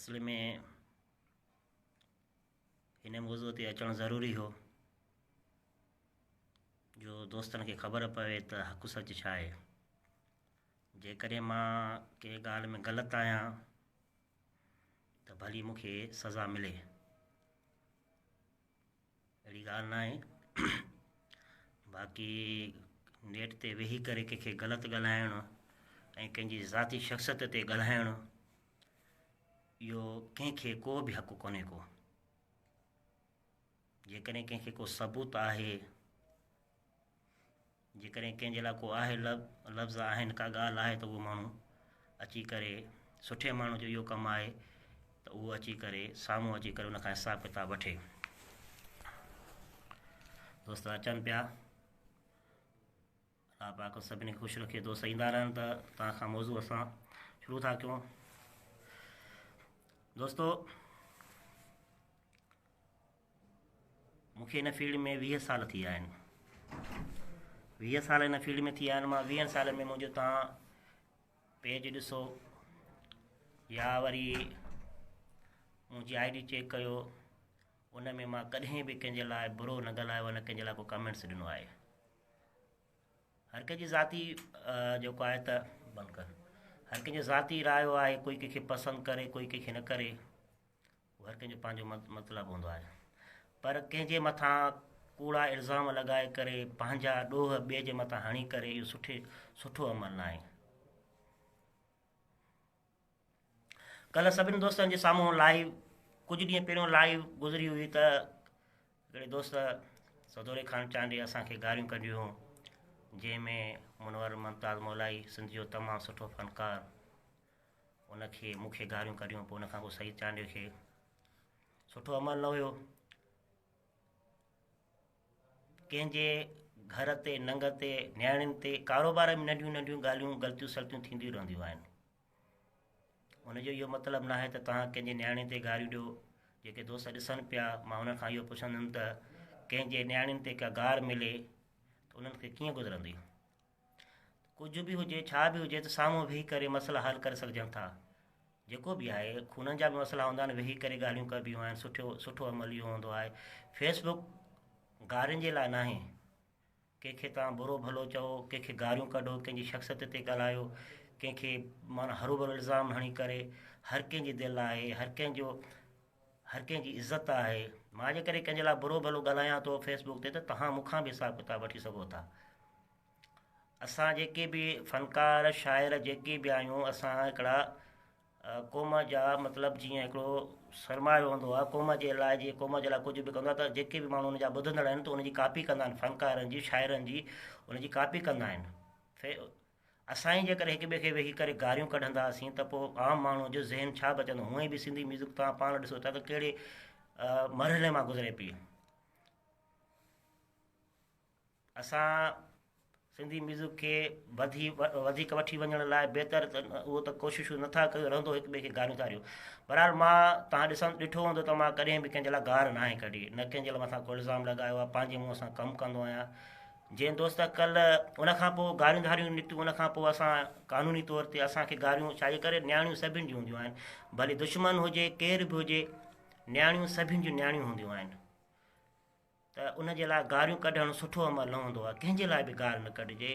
اصل ۾ هن موضوع تي اچڻ ضروري هو جو دوستن کي خبر پوي ته حق سچ ڇا آهي. جيڪڏهن مان ڪنهن ڳالهه ۾ غلط آهيان ته ڀلي مون کي سزا ملي. اهڙي ڳالهه ناهي. باقي نيٽ تي ويهي ڪري ڪنهن کي غلط ڳالهائڻ ۽ ڪنهن جي ذاتي شخصيت تي ڳالهائڻ اهو ڪنهن کي ڪو به حق ڪونهي ڪو. جيڪڏهن ڪنهن کي ڪو ثبوت آهي، جيڪڏهن ڪنهن جي لاء ڪو آهي لفظ آهن ڪا ڳالهه آهي ته اهو ماڻهو اچي ڪري سٺي ماڻهو جو اهو ڪم آهي ته اهو اچي ڪري سامهون اچي ڪري ان کان حساب ڪتاب وٺي. دوست اچن پيا، الله پاڪ سڀني کي خوش رکي. دوست ايندا رهن ته توهان کان موضوع اسان شروع ٿا ڪيون. دوستو مون کي هن فيلڊ ۾ 20 سال ٿي ويا آهن. 20 سال هن فيلڊ ۾ ٿي ويا آهن. مان 20 سالن ۾ منهنجو تان پيج ڏسو يا وري منهنجي I D check ڪيو، ان ۾ مان ڪڏهن به ڪنهن جي لاء برو نه ڳالهايو نه ڪنهن جي لاء ڪو ڪمينٽس ڏنو آهي. هر ڪنهن جي ذاتي جيڪو آهي ته بند ڪر، هر ڪنهن جو ذاتي رايو آهي، ڪوئي ڪنهن کي پسند ڪري ڪوئي ڪنهن کي نه ڪري، اهو هر ڪنهن جو پنهنجو مطلب هوندو آهي. پر ڪنهن جي مٿان ڪوڙا الزام لڳائي ڪري پنهنجا ڏوهه ٻئي جي مٿان هڻي ڪري اهو سٺو عمل ناهي. ڪلهه سڀني دوستن جي سامهون لائيو ڪجهه ڏينهن پهريون لائيو گذري هئي ته هڪڙي دوست سدوري خان چانڊيي اسان کي گاريون ڪڍيون، جنهن ۾ منور ممتاز مولائي سنڌ جو تمام سٺو فنڪار ان کي مون کي گاريون ڪڍيون، پوء ان کان پوء سعيد چانڊيو کي. سٺو عمل نه هيو. ڪنهن جي گهر تي، ننگ تي، نياڻين تي، ڪاروبار ۾ ننڍيون ننڍيون ڳالهيون غلطيون سلطيون ٿينديون رهنديون آهن. ان جو اهو مطلب ناهي ته توهان ڪنهن جي نياڻين تي گاريون ڏيو. جيڪي دوست ڏسن پيا مان انهن کان اهو پڇندم ته ڪنهن جي نياڻين تي ڪا گار ملي ته انهن کي ڪيئن گذرندي؟ ڪجهه به هجي ڇا به هجي ته سامهون ويهي ڪري مسئلا حل ڪري سگهجن ٿا. جيڪو به آهي خونن جا به مسئلا هوندا آهن ويهي ڪري ڳالهيون ڪبيون آهن. سٺو سٺو عمل اهو هوندو آهي. فيس بڪ گارين جي لاء ناهي. ڪنهن کي توهان برو ڀلو چئو، ڪنهن کي گاريون ڪڍو، ڪنهن جي شخصيت تي ڳالهايو، ڪنهن کي معنيٰ هروڀرو الزام هڻي ڪري، هر ڪنهن جي دل آهي، هر ڪنهن جو هر ڪنهن جي عزت آهي. مان جيڪڏهن ڪنهن جي لاء برو ڀلو ڳالهايان ٿو فيس بڪ تي ته توهان مون کان به حساب ڪتاب وٺي سگهو ٿا. اسان جيڪي به فنڪار شاعر جيڪي به آهيون اسان هڪڙا قوم جا مطلب جيئن هڪڙو سرمايو هوندو آهي قوم جي لاء جيئن قوم جي لاء ڪجهه به ڪندو آهي ته جيڪي به ماڻهو ان جا ٻڌندڙ آهن ته ان جي ڪاپي ڪندا آهن فنڪارن جي شاعرن جي ان جي ڪاپي ڪندا آهن. اسان ئي جيڪڏهن هڪ ٻئي کي ويهي ڪري گاريون ڪڍنداسين ته پوء عام ماڻهو جو ذهن ڇا بچندو. هونئن به سنڌي ميوزڪ توهان پاڻ ڏسو ٿا ته ڪهڙي مرحلي مان گذري پئي. اسان سنڌي ميوزڪ کي وڌي وڌيڪ وٺي وڃڻ لاء بهتر اهو ته ڪوششون نٿا ڪيون رهندو هڪ ٻئي کي گاريون ٿا ڏيون. بهرحال مان توهان ڏسن ڏٺو هوندو ته مان ڪڏهن به ڪنهن جي لاء گار ناهي ڪڍي نه ڪنهن جي لاء مٿان ڪو الزام لڳايو آهي پنهنجي منهن سان ڪم ڪندو آهيان. جنهن دوست ڪلهه ان کان پوء گاريون ڌاريون نڪتيون ان کان پوء اسان قانوني طور تي اسان کي گاريون ڇا جي ڪري نياڻيون سڀن جون هونديون آهن ڀلي دشمن هجي ڪير به هجي نياڻيون سڀن جون نياڻيون هونديون آهن ته ان جي لاء گاريون ڪڍڻ سٺو عمل نه هوندو آهي. ڪنهن جي لاء به گار نه ڪڍجي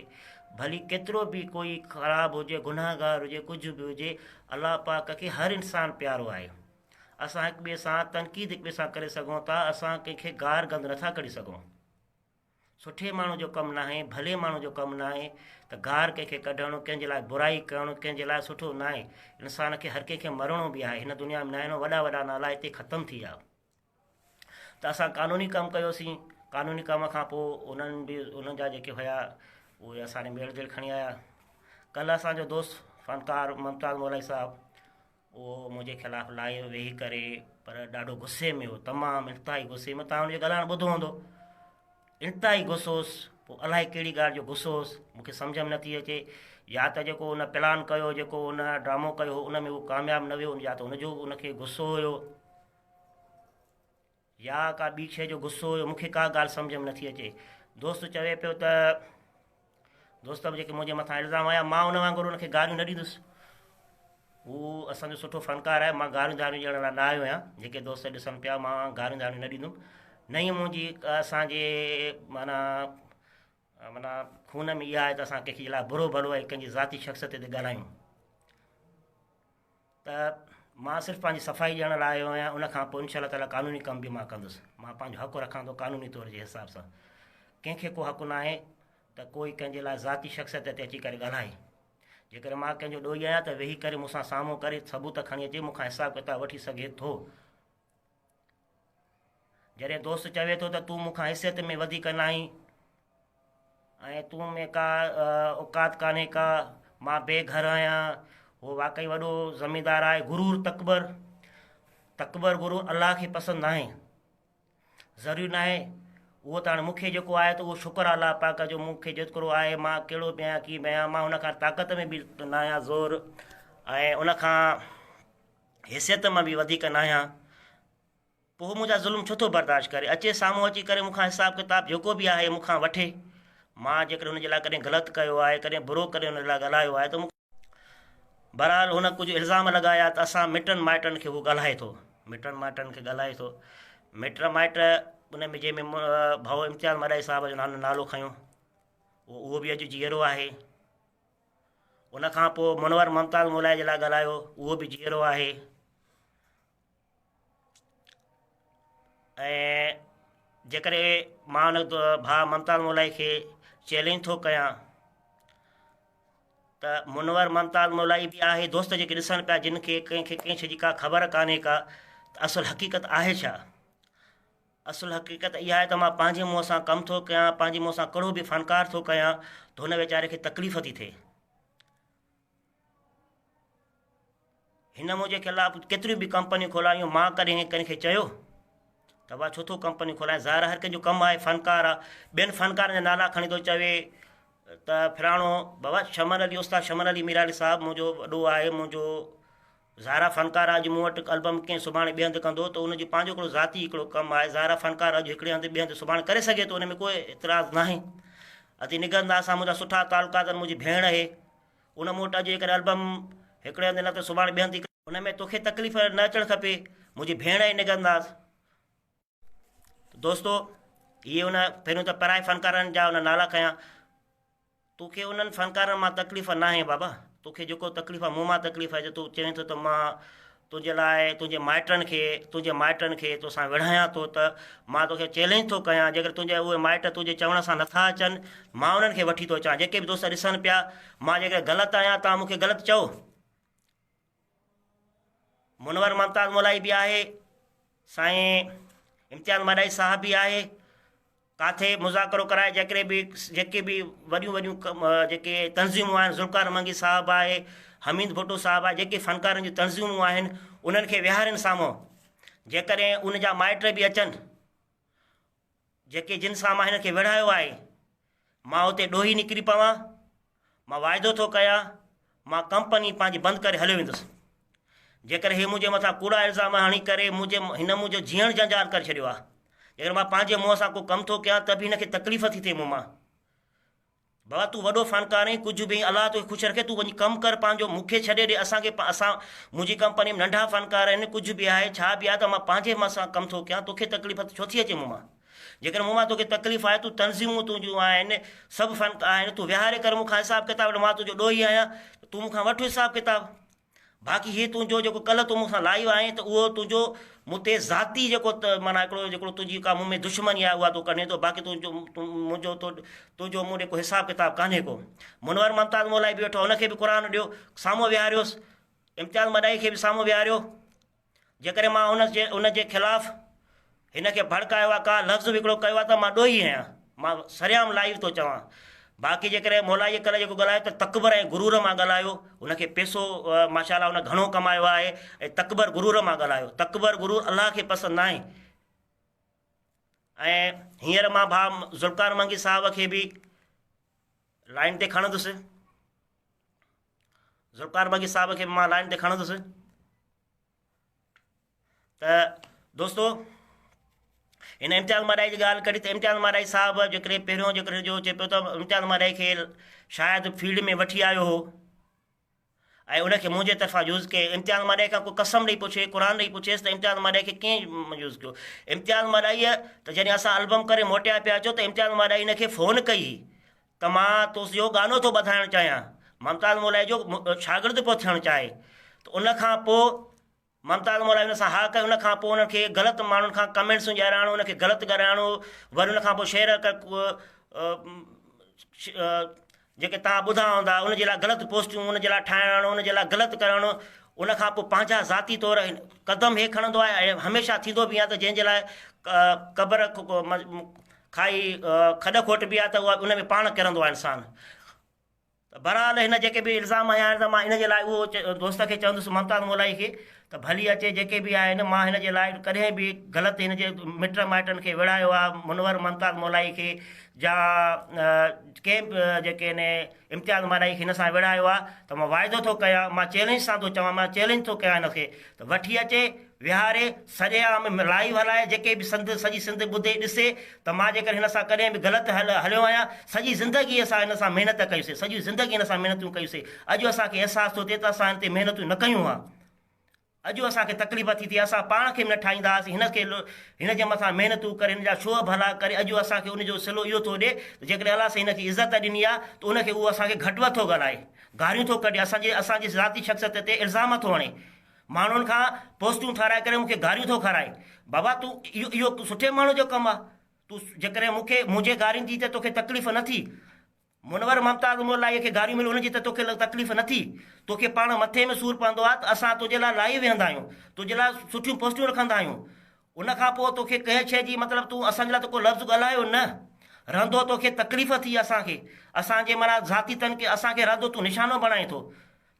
ڀلي ڪيترو به ڪوئي خراب هجي گناهگار هجي ڪجهه به هجي الله پاڪ کي هر انسان پيارو آهي. اسان هڪ ٻئي سان تنقيد هڪ ٻئي سان ڪري سگهون ٿا اسان ڪنهن کي گار گند نٿا ڪڍي سگهون. سٺي ماڻهو جو ڪم ناهي ڀلي ماڻهو جو ڪم ناهي ته گار ڪنهن کي ڪڍڻ ڪنهن جي لاء برائي ڪرڻ ڪنهن جي لاء سٺو ناهي. انسان کي هر ڪنهن کي مرڻو به آهي هن دنيا ۾ ناهي وڏا وڏا نالا هتي ختم ٿي ويا. ته اسان قانوني ڪم ڪيوسين قانوني ڪم کان پوء انهن به انهن جا جيڪي هيا اهي اسان ڏي ميڙ جيڙ کڻي آيا. ڪلهه اسان جو دوست فنڪار ممتاز مولائي صاحب اهو منهنجي خلاف لائيو ويهي ڪري پر ڏاڍو غصي ۾ هو تمام انتهائي غصي ۾ توهان ان جو ڳالهائڻ ٻڌو هوندو انتهائي غصو هوس پوء الائي ڪهڙي ڳالهه جو غصو هوس مون کي سمجهه ۾ نٿي اچي يا ته جيڪو ان پلان ڪيو جيڪو ان ڊرامو ڪيو هو ان ۾ هو ڪامياب نه ويو يا ته ان جو ان کي غصو هيو يا ڪا ٻي شيء جو غصو هيو مون کي ڪا ڳالهه سمجهه ۾ نٿي اچي. دوست چوي پيو ته دوست به جيڪي منهنجي مٿان الزام هنيا مان ان وانگر ان کي گاريون نه ڏيندس. هو اسان جو سٺو فنڪار آهي مان گاريون داريون ڏيڻ لاء نه آيو آهيان جيڪي دوست ڏسن پيا مان گاريون داريون نه ڏيندم نه ئي منهنجي اسان جي معنيٰ معنيٰ خون ۾ اها آهي ته اسان ڪنهن جي لاء برو ڀلو ۽ ڪنهن جي ذاتي شخصيت تي ڳالهايون ته مان صرف پنهنجي صفائي ڏيڻ لاء آيو آهيان ان کان پوء انشاء الله تعاليٰ قانوني ڪم به مان ڪندس مان پنهنجو حق رکان ٿو قانوني طور جي حساب سان ڪنهن کي ڪو حق ناهي ته ڪوئي ڪنهن جي لاء ذاتي شخصيت تي اچي ڪري ڳالهائي جيڪڏهن مان ڪنهن جو ڏوهي آهيان ته ويهي ڪري مون سان سامهون ڪري ثبوت کڻي اچي مون کان حساب ڪتاب وٺي سگهي ٿو. جڏهن دوست چوي ٿو ته تون مون کان حيثيت ۾ وڌيڪ ناهين ۽ تون ۾ ڪا اوقات ڪانهي ڪا مان بي گهر آهيان هو واقعي وڏو زميندار آهي غرور تڪبر تڪبر غرور الله کي پسند ناهي ضروري ناهي اهو ته هاڻي مون کي جيڪو آهي ته اهو شڪر آهي الله پاڪ جو مون کي جيترو آهي مان ڪهڙو به آهيان ڪيئن به آهيان مان هن کان طاقت ۾ به نه آهيان زور ۽ ان کان حيثيت مان به وڌيڪ نه آهيان پوء هو منهنجا ظلم ڇو ٿو برداشت ڪري اچي سامهون اچي ڪري مون کان حساب ڪتاب جيڪو به آهي مون کان وٺي مان جيڪڏهن هن جي لاء ڪڏهن غلط ڪيو آهي ڪڏهن برو ڪڏهن هن لاء ڳالهايو آهي ته مون بهرحال هن ڪجهه الزام لڳايا ته اسان مٽن مائٽن کي هو ڳالهائي ٿو مٽن مائٽن کي ڳالهائي ٿو مٽ مائٽ ان ۾ جنهن ۾ ڀائو امتياز مڏائي صاحب جو نالو کنيو اهو به اڄ جيئرو آهي ان کان پوء منور ممتاز مولائي جي لاء ڳالهايو اهو به جيئرو آهي ۽ جيڪڏهن مان ان ڀاء ممتاز مولائي کي چئلينج ٿو ڪيان ته منور ممتاز مولائي به آهي دوست جيڪي ڏسن پيا جن کي ڪنهن کي ڪنهن شي جي ڪا خبر ڪانهي ڪا ته اصل حقيقت آهي ڇا اصل حقيقت اها آهي ته مان پنهنجي منهن سان ڪم ٿو ڪيان پنهنجي منهن سان ڪهڙو به فنڪار ٿو ڪيان ته هن ويچاري کي تڪليف ٿي ٿئي هن منهنجي خلاف ڪيتريون به ڪمپنيون کولايون مان ڪڏهن ڪنهن کي چيو ته وا ڇو ٿو ڪمپنيون کولائين ظاهر هر ڪنهن جو ڪم آهي فنڪار آهي ٻين فنڪارن جا نالا کڻي ٿو چوي ته فلاڻو بابا شمن علي استاد شمن علي ميرالي صاحب منهنجو وڏو آهي منهنجو ظاهر فنڪار اڄ مون وٽ البم ڪنهن سڀاڻي ٻئي هنڌ ڪندو ته ان جو پنهنجو هڪڙو ذاتي هڪڙو ڪم آهي ظاهر فنڪار اڄ هڪڙي هنڌ ٻئي هنڌ سڀاڻي ڪري سگهي ٿو ان ۾ ڪوئي اعتراض ناهي ادي نگهت ناز سان منهنجا سٺا تعلقات آهن منهنجي ڀيڻ آهي ان مون وٽ اڄ جيڪڏهن البم هڪڙي هنڌ نه ته سڀاڻي ٻئي هنڌ ٿي ان ۾ توکي تڪليف نه اچڻ کپي منهنجي ڀيڻ آهي نگهنداس. دوستو هي ان پهريون ته پرائي فنڪارن جا ان نالا کنيا توکي انهن فنڪارن مان تڪليف ناهي بابا توکي جيڪو تڪليف آهي مون مان تڪليف آهي جو تون چوين ٿو ته مان تنهنجي لاء تنهنجي مائٽن کي تنهنجي مائٽن کي توسان وڙهايان ٿو ته مان توکي چئلينج ٿو ڪيان جيڪر تنهنجا اهي مائٽ تنهنجي چوڻ سان نٿا اچن مان انهن کي وٺي ٿو اچان جيڪي به دوست ڏسن پيا مان جيڪر غلط آهيان توهان مون کي غلط چئو منور ممتاز مولائي به آهي سائين امتياز مڏائي صاحب به آهي ڪاٿي مذاڪرو ڪرائي جيڪڏهن به جيڪي به وڏيون وڏيون جيڪي تنظيمون آهن ذوالفقار منگي صاحب آهي حميد ڀٽو صاحب آهي جيڪي فنڪارن جون تنظيمون آهن انهن کي ويهارين سامهون جيڪڏهن ان جا مائٽ به اچن جيڪي جن سان مان هن کي وڙهايو آهي مان اتي ڏوهي نڪري پوان مان واعدو ٿو ڪيان مان ڪمپني پنهنجي بند ڪري هليو ويندس جيڪڏهن هي منهنجي مٿان ڪوڙا الزام هڻي ڪري منهنجي هن منهنجو جيئڻ جنجال ڪري ڇڏيو آهي جيڪڏهن مان پنهنجي منهن سان ڪو ڪم ٿو ڪيان ته به هن کي تڪليف ٿي ٿئي مون مان بابا تون وڏو فنڪار آهين ڪجهه به الله توکي خوش رکي تون وڃي ڪم ڪر پنهنجو مون کي ڇڏي ڏي اسان کي اسان منهنجي ڪمپني ۾ ننڍا فنڪار آهن ڪجهه به آهي ڇا به آهي ته مان پنهنجي من سان ڪم ٿو ڪيان توکي تڪليف ڇو ٿي اچي مون مان جيڪڏهن مون مان توکي تڪليف آهي تون تنظيمون تنهنجون آهن سڀ فن آهن تون ويهاري ڪر مون کان حساب ڪتاب وٺ مان تنهنجو ڏوهي آهيان تون مون کان وٺ حساب ڪتاب باقي هي تنهنجو جيڪو ڪلهه تون مون سان لائيو آهين ته اهو تنهنجو مون تي ذاتي جيڪو معنيٰ هڪڙو جيڪو تنهنجي ڪا مون ۾ دشمني آهي اها تون ڪڍين ٿو باقي تنهنجو منهنجو تو تنهنجو مون ڏي ڪو حساب ڪتاب ڪانهي ڪو منور ممتاز مولائي به ويٺو هن کي به قرآن ڏيو سامهون ويهاريوس امتياز مڏائي کي به سامهون ويهاريو جيڪڏهن مان ان جي ان جي خلاف هن کي ڀڙڪايو آهي ڪا لفظ به هڪڙو ڪيو آهي ته مان ڏوهي آهيان مان سرعام لائيو ٿو چوان باقي جيڪڏهن مولائي ڪلهه جيڪو ڳالهايو ته تڪبر ۽ غرور مان ڳالهايو هن کي پيسو ماشاء الله هن گهڻو ڪمايو آهي ۽ تڪبر غرور مان ڳالهايو تڪبر غرور الله کي پسند ناهي ۽ هينئر مان ڀاء ذوالفقار منگي صاحب کي به لائن تي کڻندس ذوالفقار منگي صاحب کي به مان لائن تي کڻندس ته دوستو هن امتياز مارائي جي ڳالهه ڪئي ته امتياز مارائي صاحب جيڪڏهن پهريون جيڪڏهن جو چئي پيو ته امتياز مارائي کي شايد فيلڊ ۾ وٺي آيو هو ۽ ان کي منهنجي طرفان يوز ڪئي. امتياز ماڏائي کان ڪو قسم ڏئي پڇي، قرآن ڏئي پڇيس ته امتياز ماڏائي کي ڪنهن يوز ڪيو؟ امتياز ماڏائيء ته جڏهن اسان البم ڪري موٽيا پيا اچو ته امتياز ماڏائي هن کي فون ڪئي هئي ته مان تو جو گانو ٿو ٻڌائڻ چاهيان. ممتاز مولائي جو شاگرد پيو ٿيڻ چاهي ته ان کان پوء ممتاز مولائي ان سان ها ڪئي ان کان پوء ان کي غلط ماڻهن کان ڪمينٽسون ڏيارائڻ ان کي غلط ڳالهائڻو وري ان کان پوء شعر جيڪي توهان ٻڌا هوندا ان جي لاء غلط پوسٽون ان جي لاء ٺاهڻ ان جي لاء غلط ڪرڻ ان کان پوء پنهنجا ذاتي طور قدم هي کڻندو آهي ۽ هميشه ٿيندو به آهي ته جنهن جي لاء قبر کائي کڏ کوٽبي آهي ته اها ان ۾ پاڻ ڪرندو آهي انسان. ته بهرحال هن جيڪي به الزام هنيا آهن ته مان ان جي لاء اهو دوست کي چوندس ممتاز مولائي کي ته ڀلي اچي جيڪي به آهن مان هن جي لاء ڪڏهن به غلط هن جي مٽ مائٽن کي وڙهايو آهي منور ممتاز مولائي کي جا ڪنهن به جيڪي هن امتياز مولائي کي هن سان وڙهايو آهي ته مان واعدو ٿو ڪيان مان چئلينج سان ٿو چوان مان چئلينج ٿو ڪيان هن کي ته وٺي اچي ويهاري سري عام لائيو هلائي جيڪي به سنڌ سڄي سنڌ ٻڌي ڏسي ته مان جيڪر هن سان ڪڏهن به غلط هليو آهيان سڄي زندگي اسان هن سان محنت ڪئي سي سڄي زندگي هن سان محنتون ڪيون سي اڄ اسان کي احساس ٿو ٿئي ته اسان هن تي محنتون نه ڪيون ها اڄ اسان کي تڪليف ٿي ٿئي اسان پاڻ کي به نه ٺاهيندا هئاسين هن کي هن جي مٿان محنتون ڪري هن جا شو ڀلا ڪري اڄ اسان کي ان جو صلو اهو ٿو ڏي ته جيڪڏهن الله سائين هن کي عزت ڏني آهي ته ان کي اهو اسان کي گهٽ وڌ ٿو ڳالهائي گاريون ٿو ڪڍي اسان جي اسان جي ذاتي شخصيت تي الزام ٿو هڻي ماڻهن کان پوسٽون ٺهرائي ڪري مون کي گاريون ٿو کارائي. بابا تون اهو اهو سٺي ماڻهو جو ڪم آ. تون جيڪڏهن مون کي منهنجي گارين جي ته توکي تڪليف نه ٿي. منور ممتاز مولائيء کي گاريون مليون ان جي ته توکي تڪليف نه ٿي. توکي پاڻ مٿي ۾ سور پوندو آ ته اسان تنهنجي لاء لائي ويهندا آهيون. تنهنجي لاء سٺيون پوسٽون رکندا آهيون. ان کان پوء توکي ڪنهن شيء جي مطلب تون اسان جي لاء ته ڪو لفظ ڳالهايو نه. رهندو توکي تڪليف ٿي اسان کي. اسان جي معنيٰ ذاتي تنقي اسان کي رهندو تون نشانو بڻائين ٿو.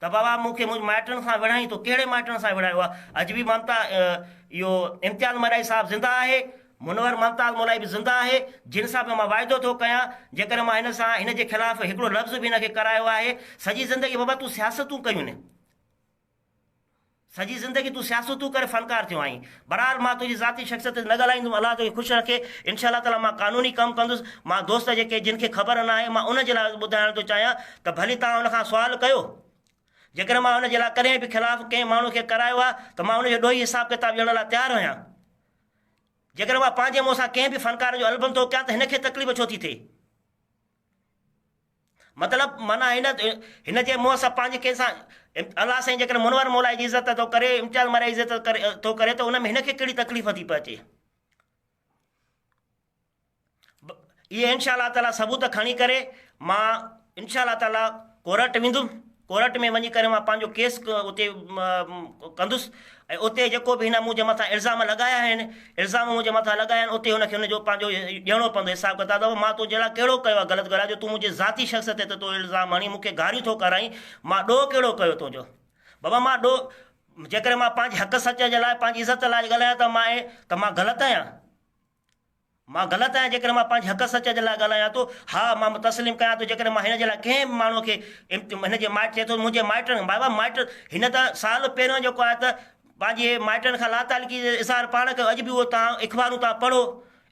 ته بابا مون کي منهنجي مائٽن سان وڙهائين تو ڪهڙي مائٽن سان وڙهايو آ اڄ به ممتا اهو امتياز ملائي صاحب زنده آهي منور ممتاز مولائي به زنده آهي جن سان به مان واعدو ٿو ڪيان جيڪڏهن مان هن سان هن جي خلاف هڪڙو لفظ به هن کي ڪرايو آهي سڄي زندگي بابا تون سياستون ڪيون نه سڄي زندگي تون سياستون ڪري فنڪار ٿيو آهين بهرحال مان تنهنجي ذاتي شخصيت تي نه ڳالهائيندم الله توکي خوش رکي انشاء الله تعالي مان قانوني ڪم ڪندس مان دوست جيڪي جن کي خبر نه آهي مان ان جي لاء ٻڌائڻ ٿو چاهيان ته ڀلي توهان ان کان سوال ڪيو جيڪڏهن مان ان جي لاء ڪڏهن به خلاف ڪنهن ماڻهو کي ڪرايو آهي ته مان ان جو ڏوهي حساب ڪتاب ڏيڻ لاء تيار آهيان. جيڪڏهن مان پنهنجي منهن سان ڪنهن به فنڪار جو البم ٿو ڪيان ته هن کي تڪليف ڇو ٿي ٿئي؟ مطلب معنيٰ هن هن جي منهن سان پنهنجي ڪنهن سان الله سائين جيڪڏهن منور مولائي جي عزت ٿو ڪري امتياز مرائي جي عزت ٿو ڪري ته ان ۾ هن کي ڪهڙي تڪليف ٿي پهچي؟ اهي انشاء الله تعالي ثبوت کڻي ڪري مان انشاء الله تعالي ڪورٽ ويندم ڪورٽ ۾ وڃي ڪري مان پنهنجو ڪيس اتي ڪندس ۽ اتي جيڪو به هن منهنجي مٿان الزام لڳايا آهن الزام منهنجي مٿان لڳايا آهن اتي هن کي هن جو پنهنجو ڏيڻو پوندو حساب ڪتاب ته مان تنهنجي لاء ڪهڙو ڪيو آهي غلط ڳالهه جو تون منهنجي ذاتي شخص تي ته تو الزام هڻي مون کي گاريون ٿو ڪرائين مان ڏوهه ڪهڙو ڪيو تنهنجو بابا مان ڏوهه جيڪڏهن مان پنهنجي حق سچ جي لاء پنهنجي عزت لاء ڳالهايان ته مان ته مان غلط آهيان مان غلط آهيان جيڪڏهن مان پنهنجي حق سچ جي لاء ڳالهايان ٿو؟ ها، مان تسليم ڪيان ٿو جيڪڏهن مان هن جي لاء ڪنهن به ماڻهوء کي هن جي مائٽ چئي ٿو منهنجي مائٽن بابا مائٽ هن ته سال پهريون جيڪو آهي ته پنهنجي مائٽن کان لاتعلقي جو اظهار پاڻ ڪيو اڄ به اهو توهان اخبارون توهان پڙهو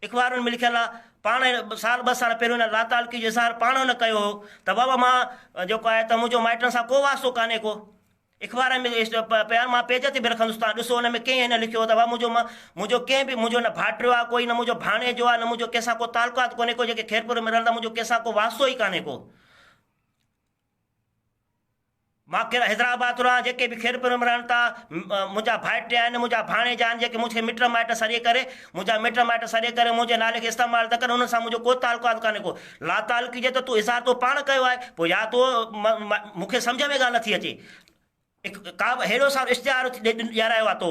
اخبارن ۾ لکيل آهي پاڻ سال ٻه سال پهريون هن لاتعلقي جو اظهار پاڻ هن ڪيو هو ته بابا مان جيڪو آهي ته منهنجو مائٽن سان ڪو واسطو ڪانهي ڪو اخبار ۾ پيا مان پيج تي به رکندس توهان ڏسو ان ۾ ڪنهن هن لکيو ته منهنجو منهنجو ڪنهن به منهنجو نه ڀائٽيو آهي ڪوئي نه منهنجو ڀاڻيجو آهي نه منهنجو ڪنهن سان ڪو تعلقات ڪونهي ڪو جيڪي خيرپور ۾ رهن ٿا منهنجو ڪنهن سان ڪو واسطو ئي ڪانهي ڪو مان ڪير حيدرآباد ٿو رهان جيڪي به خيرپور ۾ رهن ٿا منهنجا ڀائٽيا آهن منهنجا ڀاڻيجا آهن جيڪي مون کي مٽ مائٽ سڏي ڪري منهنجا مٽ مائٽ سڏي ڪري منهنجي نالي کي استعمال ٿا ڪن انهن سان منهنجو ڪو تعلقات ڪانهي ڪو لاتعلقي جي ته تو اظهار تو پاڻ ڪيو آهي پوء يا تو مون کي سمجهه ۾ ڳالهه نٿي اچي ڪا به هيڏو سارو اشتهار ڏيارايو آهي تو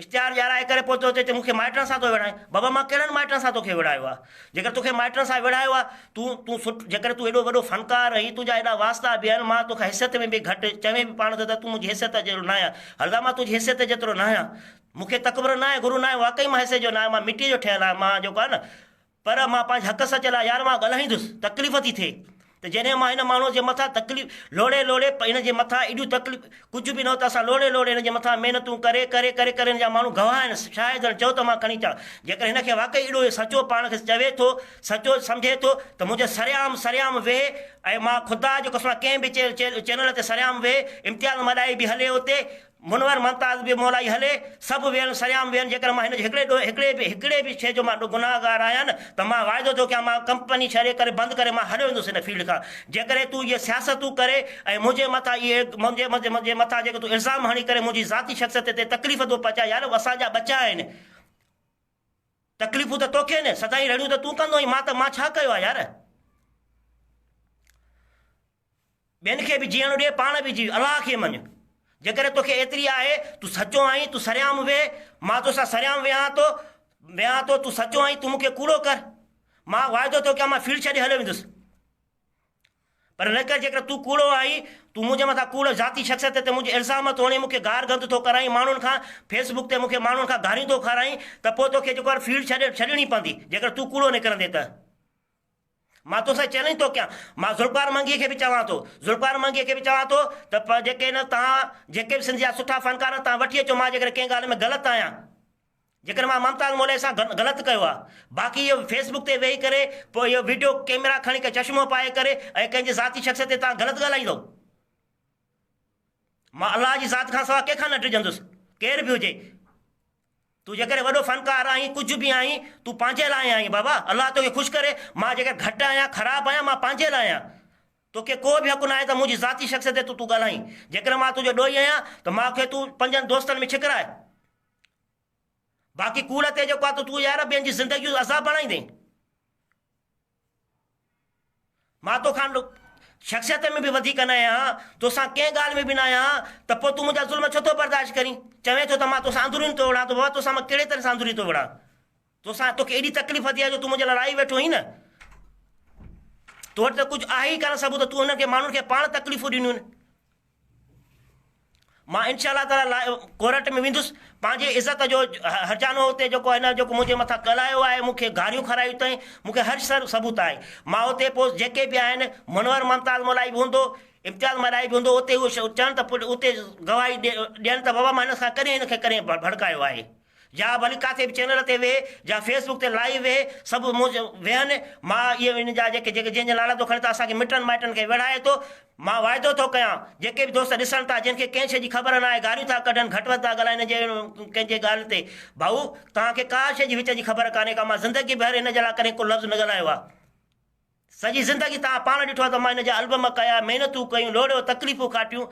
اشتهار ڏيارائي ڪري پوء تو چئي مون کي مائٽن سان ٿو وڙهائين بابا مان ڪهڙن مائٽن سان توکي وڙهايو آهي جيڪر توکي مائٽن سان وڙهايو آهي تون تون سٺ جيڪر تون ايڏو وڏو فنڪار آهين تنهنجا ايڏا واسطا به آهن مان توکان حيثيت ۾ به گهٽ چوين به پاڻ ٿو ته تون منهنجي حيثيت جهڙو نه آهيان هرگز مان تنهنجي حيثيت جيترو نه آهيان مون کي تڪبر نه آهي غرور نه آهي واقعي مان حيثيت جو نه آهيان مان مٽيء جو ٺهيل آهيان مان جيڪو آهي نه پر مان پنهنجي حق سچ لاء يار مان ڳالهائيندس تڪليف ٿي ٿئي. ته جڏهن مان هن ماڻهوء جي مٿان تڪليف لوڙي لوڙي هن جي مٿان ايڏيون تڪليف ڪجهه به نه هو ته اسان لوڙي لوڙي هن جي مٿان محنتون ڪري ڪري ڪري ڪري هن جا ماڻهو گواهه آهن شاهد آهن چئو ته مان کڻي اچان جيڪڏهن هن کي واقعي ايڏو سچو پاڻ کي چوي ٿو سچو سمجهي ٿو ته منهنجي سرعام سرعام ويهي ۽ مان خدا جو قسم ڪنهن به چينل تي سرعام ويهي امتياز ملائي به هلي اتي منور ممتاز به مولائي هلي، سڀ ويهن سرعام ويهن، جيڪڏهن مان هن جي هڪڙي ڏوهه هڪڙي به هڪڙي به شيء جو مان گناهگار آهيان نه ته مان واعدو ٿو ڪيان مان ڪمپني ڇڏي ڪري بند ڪري مان هليو ويندس هن فيلڊ کان جيڪڏهن تون اهي سياستون ڪري ۽ منهنجي مٿان اهي منهنجي منهنجي مٿان جيڪي تون الزام هڻي ڪري منهنجي ذاتي شخصيت تي تڪليف ٿو پهچائين يار اسان جا ٻچا آهن تڪليفون ته توکي نه سدائين رڙيون ته تون ڪندو آهين مان ته مان ڇا ڪيو آهي يار. ٻين کي به جيئڻ ڏي، پاڻ به جيء، الله کي مڃ. جيڪڏهن توکي ايتري آهي، تون سچو آهين، تون سرعام ويهه، مان توسان سرعام ويهان ٿو، ويهان ٿو، تون سچو آهين، تون مون کي ڪوڙو ڪر. مان واعدو ٿو ڪيان، مان فيلڊ ڇڏي هليو ويندس. پر نه ڪر، جيڪڏهن تون ڪوڙو آهين، تون منهنجي مٿان ڪوڙ، ذاتي شخصيت تي منهنجي الزام ٿو هڻين، مون کي گار گند ٿو ڪرائين، ماڻهن کان فيس بڪ تي مون کي ماڻهن کان گاريون ٿو کارائين، ته پوء توکي جيڪو آهي فيلڊ ڇڏي ڇڏڻي پوندي، جيڪڏهن تون ڪوڙو نڪرندين ته. مان توسان چئلينج ٿو ڪيان، مان ذوالفقار منگيء کي به چوان ٿو، ذوالفقار منگيء کي به چوان ٿو ته جيڪي نه توهان جيڪي به سنڌ جا سٺا فنڪار آهن توهان وٺي اچو مان جيڪڏهن ڪنهن ڳالهه ۾ غلط آهيان جيڪڏهن مان ممتاز مولائي سان غلط ڪيو آهي باقي اهو فيس بڪ تي ويهي ڪري پوء اهو ويڊيو ڪيمرا کڻي ڪري چشمو پائي ڪري ۽ ڪنهن جي ذاتي شخصيت تي توهان غلط ڳالهائيندو مان الله جي ذات کان سواء ڪنهن کان نه ڊڄندس ڪير به هجي. تون جيڪڏهن وڏو فنڪار آهين، ڪجهه به آهين، تون پنهنجي لاء آهين بابا، الله توکي خوش ڪري، مان جيڪڏهن گهٽ آهيان، خراب آهيان، مان پنهنجي لاء آهيان. توکي ڪو به حق ناهي ته منهنجي ذاتي شخصيت تي تون ڳالهائين. جيڪڏهن مان تنهنجو ڏوهي آهيان ته مان کي تون پنهنجن دوستن ۾ ڇڪراء. باقي ڪوڙ تي جيڪو آهي تون يار ٻين جي زندگيون عذاب بڻائيندين. مان توکان شخصيت ۾ به وڌيڪ نه آهيان، توسان ڪنهن ڳالهه ۾ به نه آهيان، ته پوء تون منهنجا ظلم ڇو ٿو برداشت ڪرين؟ چوين ٿو ته مان توسان اندروني ٿو وڙهان ته بابا توسان مان ڪهڙي طرح سان اندروني ٿو وڙهان؟ توسان توکي ايڏي تڪليف ٿي آهي جو تون منهنجي لاء لڙائي ويٺو آهين نه؟ تو وٽ ته ڪجهه آهي ئي ڪانه ثبوت، تون انهن کي ماڻهن کي پاڻ تڪليفون ڏنيون آهن. مان انشاء الله تعاليٰ لاء ڪورٽ ۾ ويندس پنهنجي عزت جو هرجانو اتي جيڪو هن جيڪو منهنجي مٿان ڳالهايو آهي مون کي گاريون کارايون اٿائين مون کي هر سر ثبوت آهي مان اتي پوء جيڪي به آهن منور ممتاز مولائي به هوندو امتياز مولائي به هوندو اتي هو چون ته اتي گواهي ڏين ته بابا مان هن سان ڪڏهن هن کي ڪڏهن ڀڙڪايو آهي يا ڀلي ڪاٿي به چينل تي ويهي يا فيس بڪ تي لائيو ويهي سڀ ويهن مان اهي ان جا جيڪي جيڪي جنهن جا نالا ٿو کڻي ته اسان کي مٽن مائٽن کي ويڙهائي ٿو مان واعدو ٿو ڪيان جيڪي به دوست ڏسن ٿا جن کي ڪنهن شيء جي خبر ناهي گاريون ٿا ڪڍن گهٽ وڌ ٿا ڳالهائن جي ڪنهن جي ڳالهه تي ڀائو توهان کي ڪا شيء جي وچ جي خبر ڪانهي ڪا مان زندگي ڀر هن جي لاء ڪڏهن ڪو لفظ نه ڳالهايو آهي سڄي زندگي توهان پاڻ ڏٺو آهي ته مان هن جا البم ڪيا، محنتون ڪيون، لوڙيو، تڪليفون ڪاٽيون.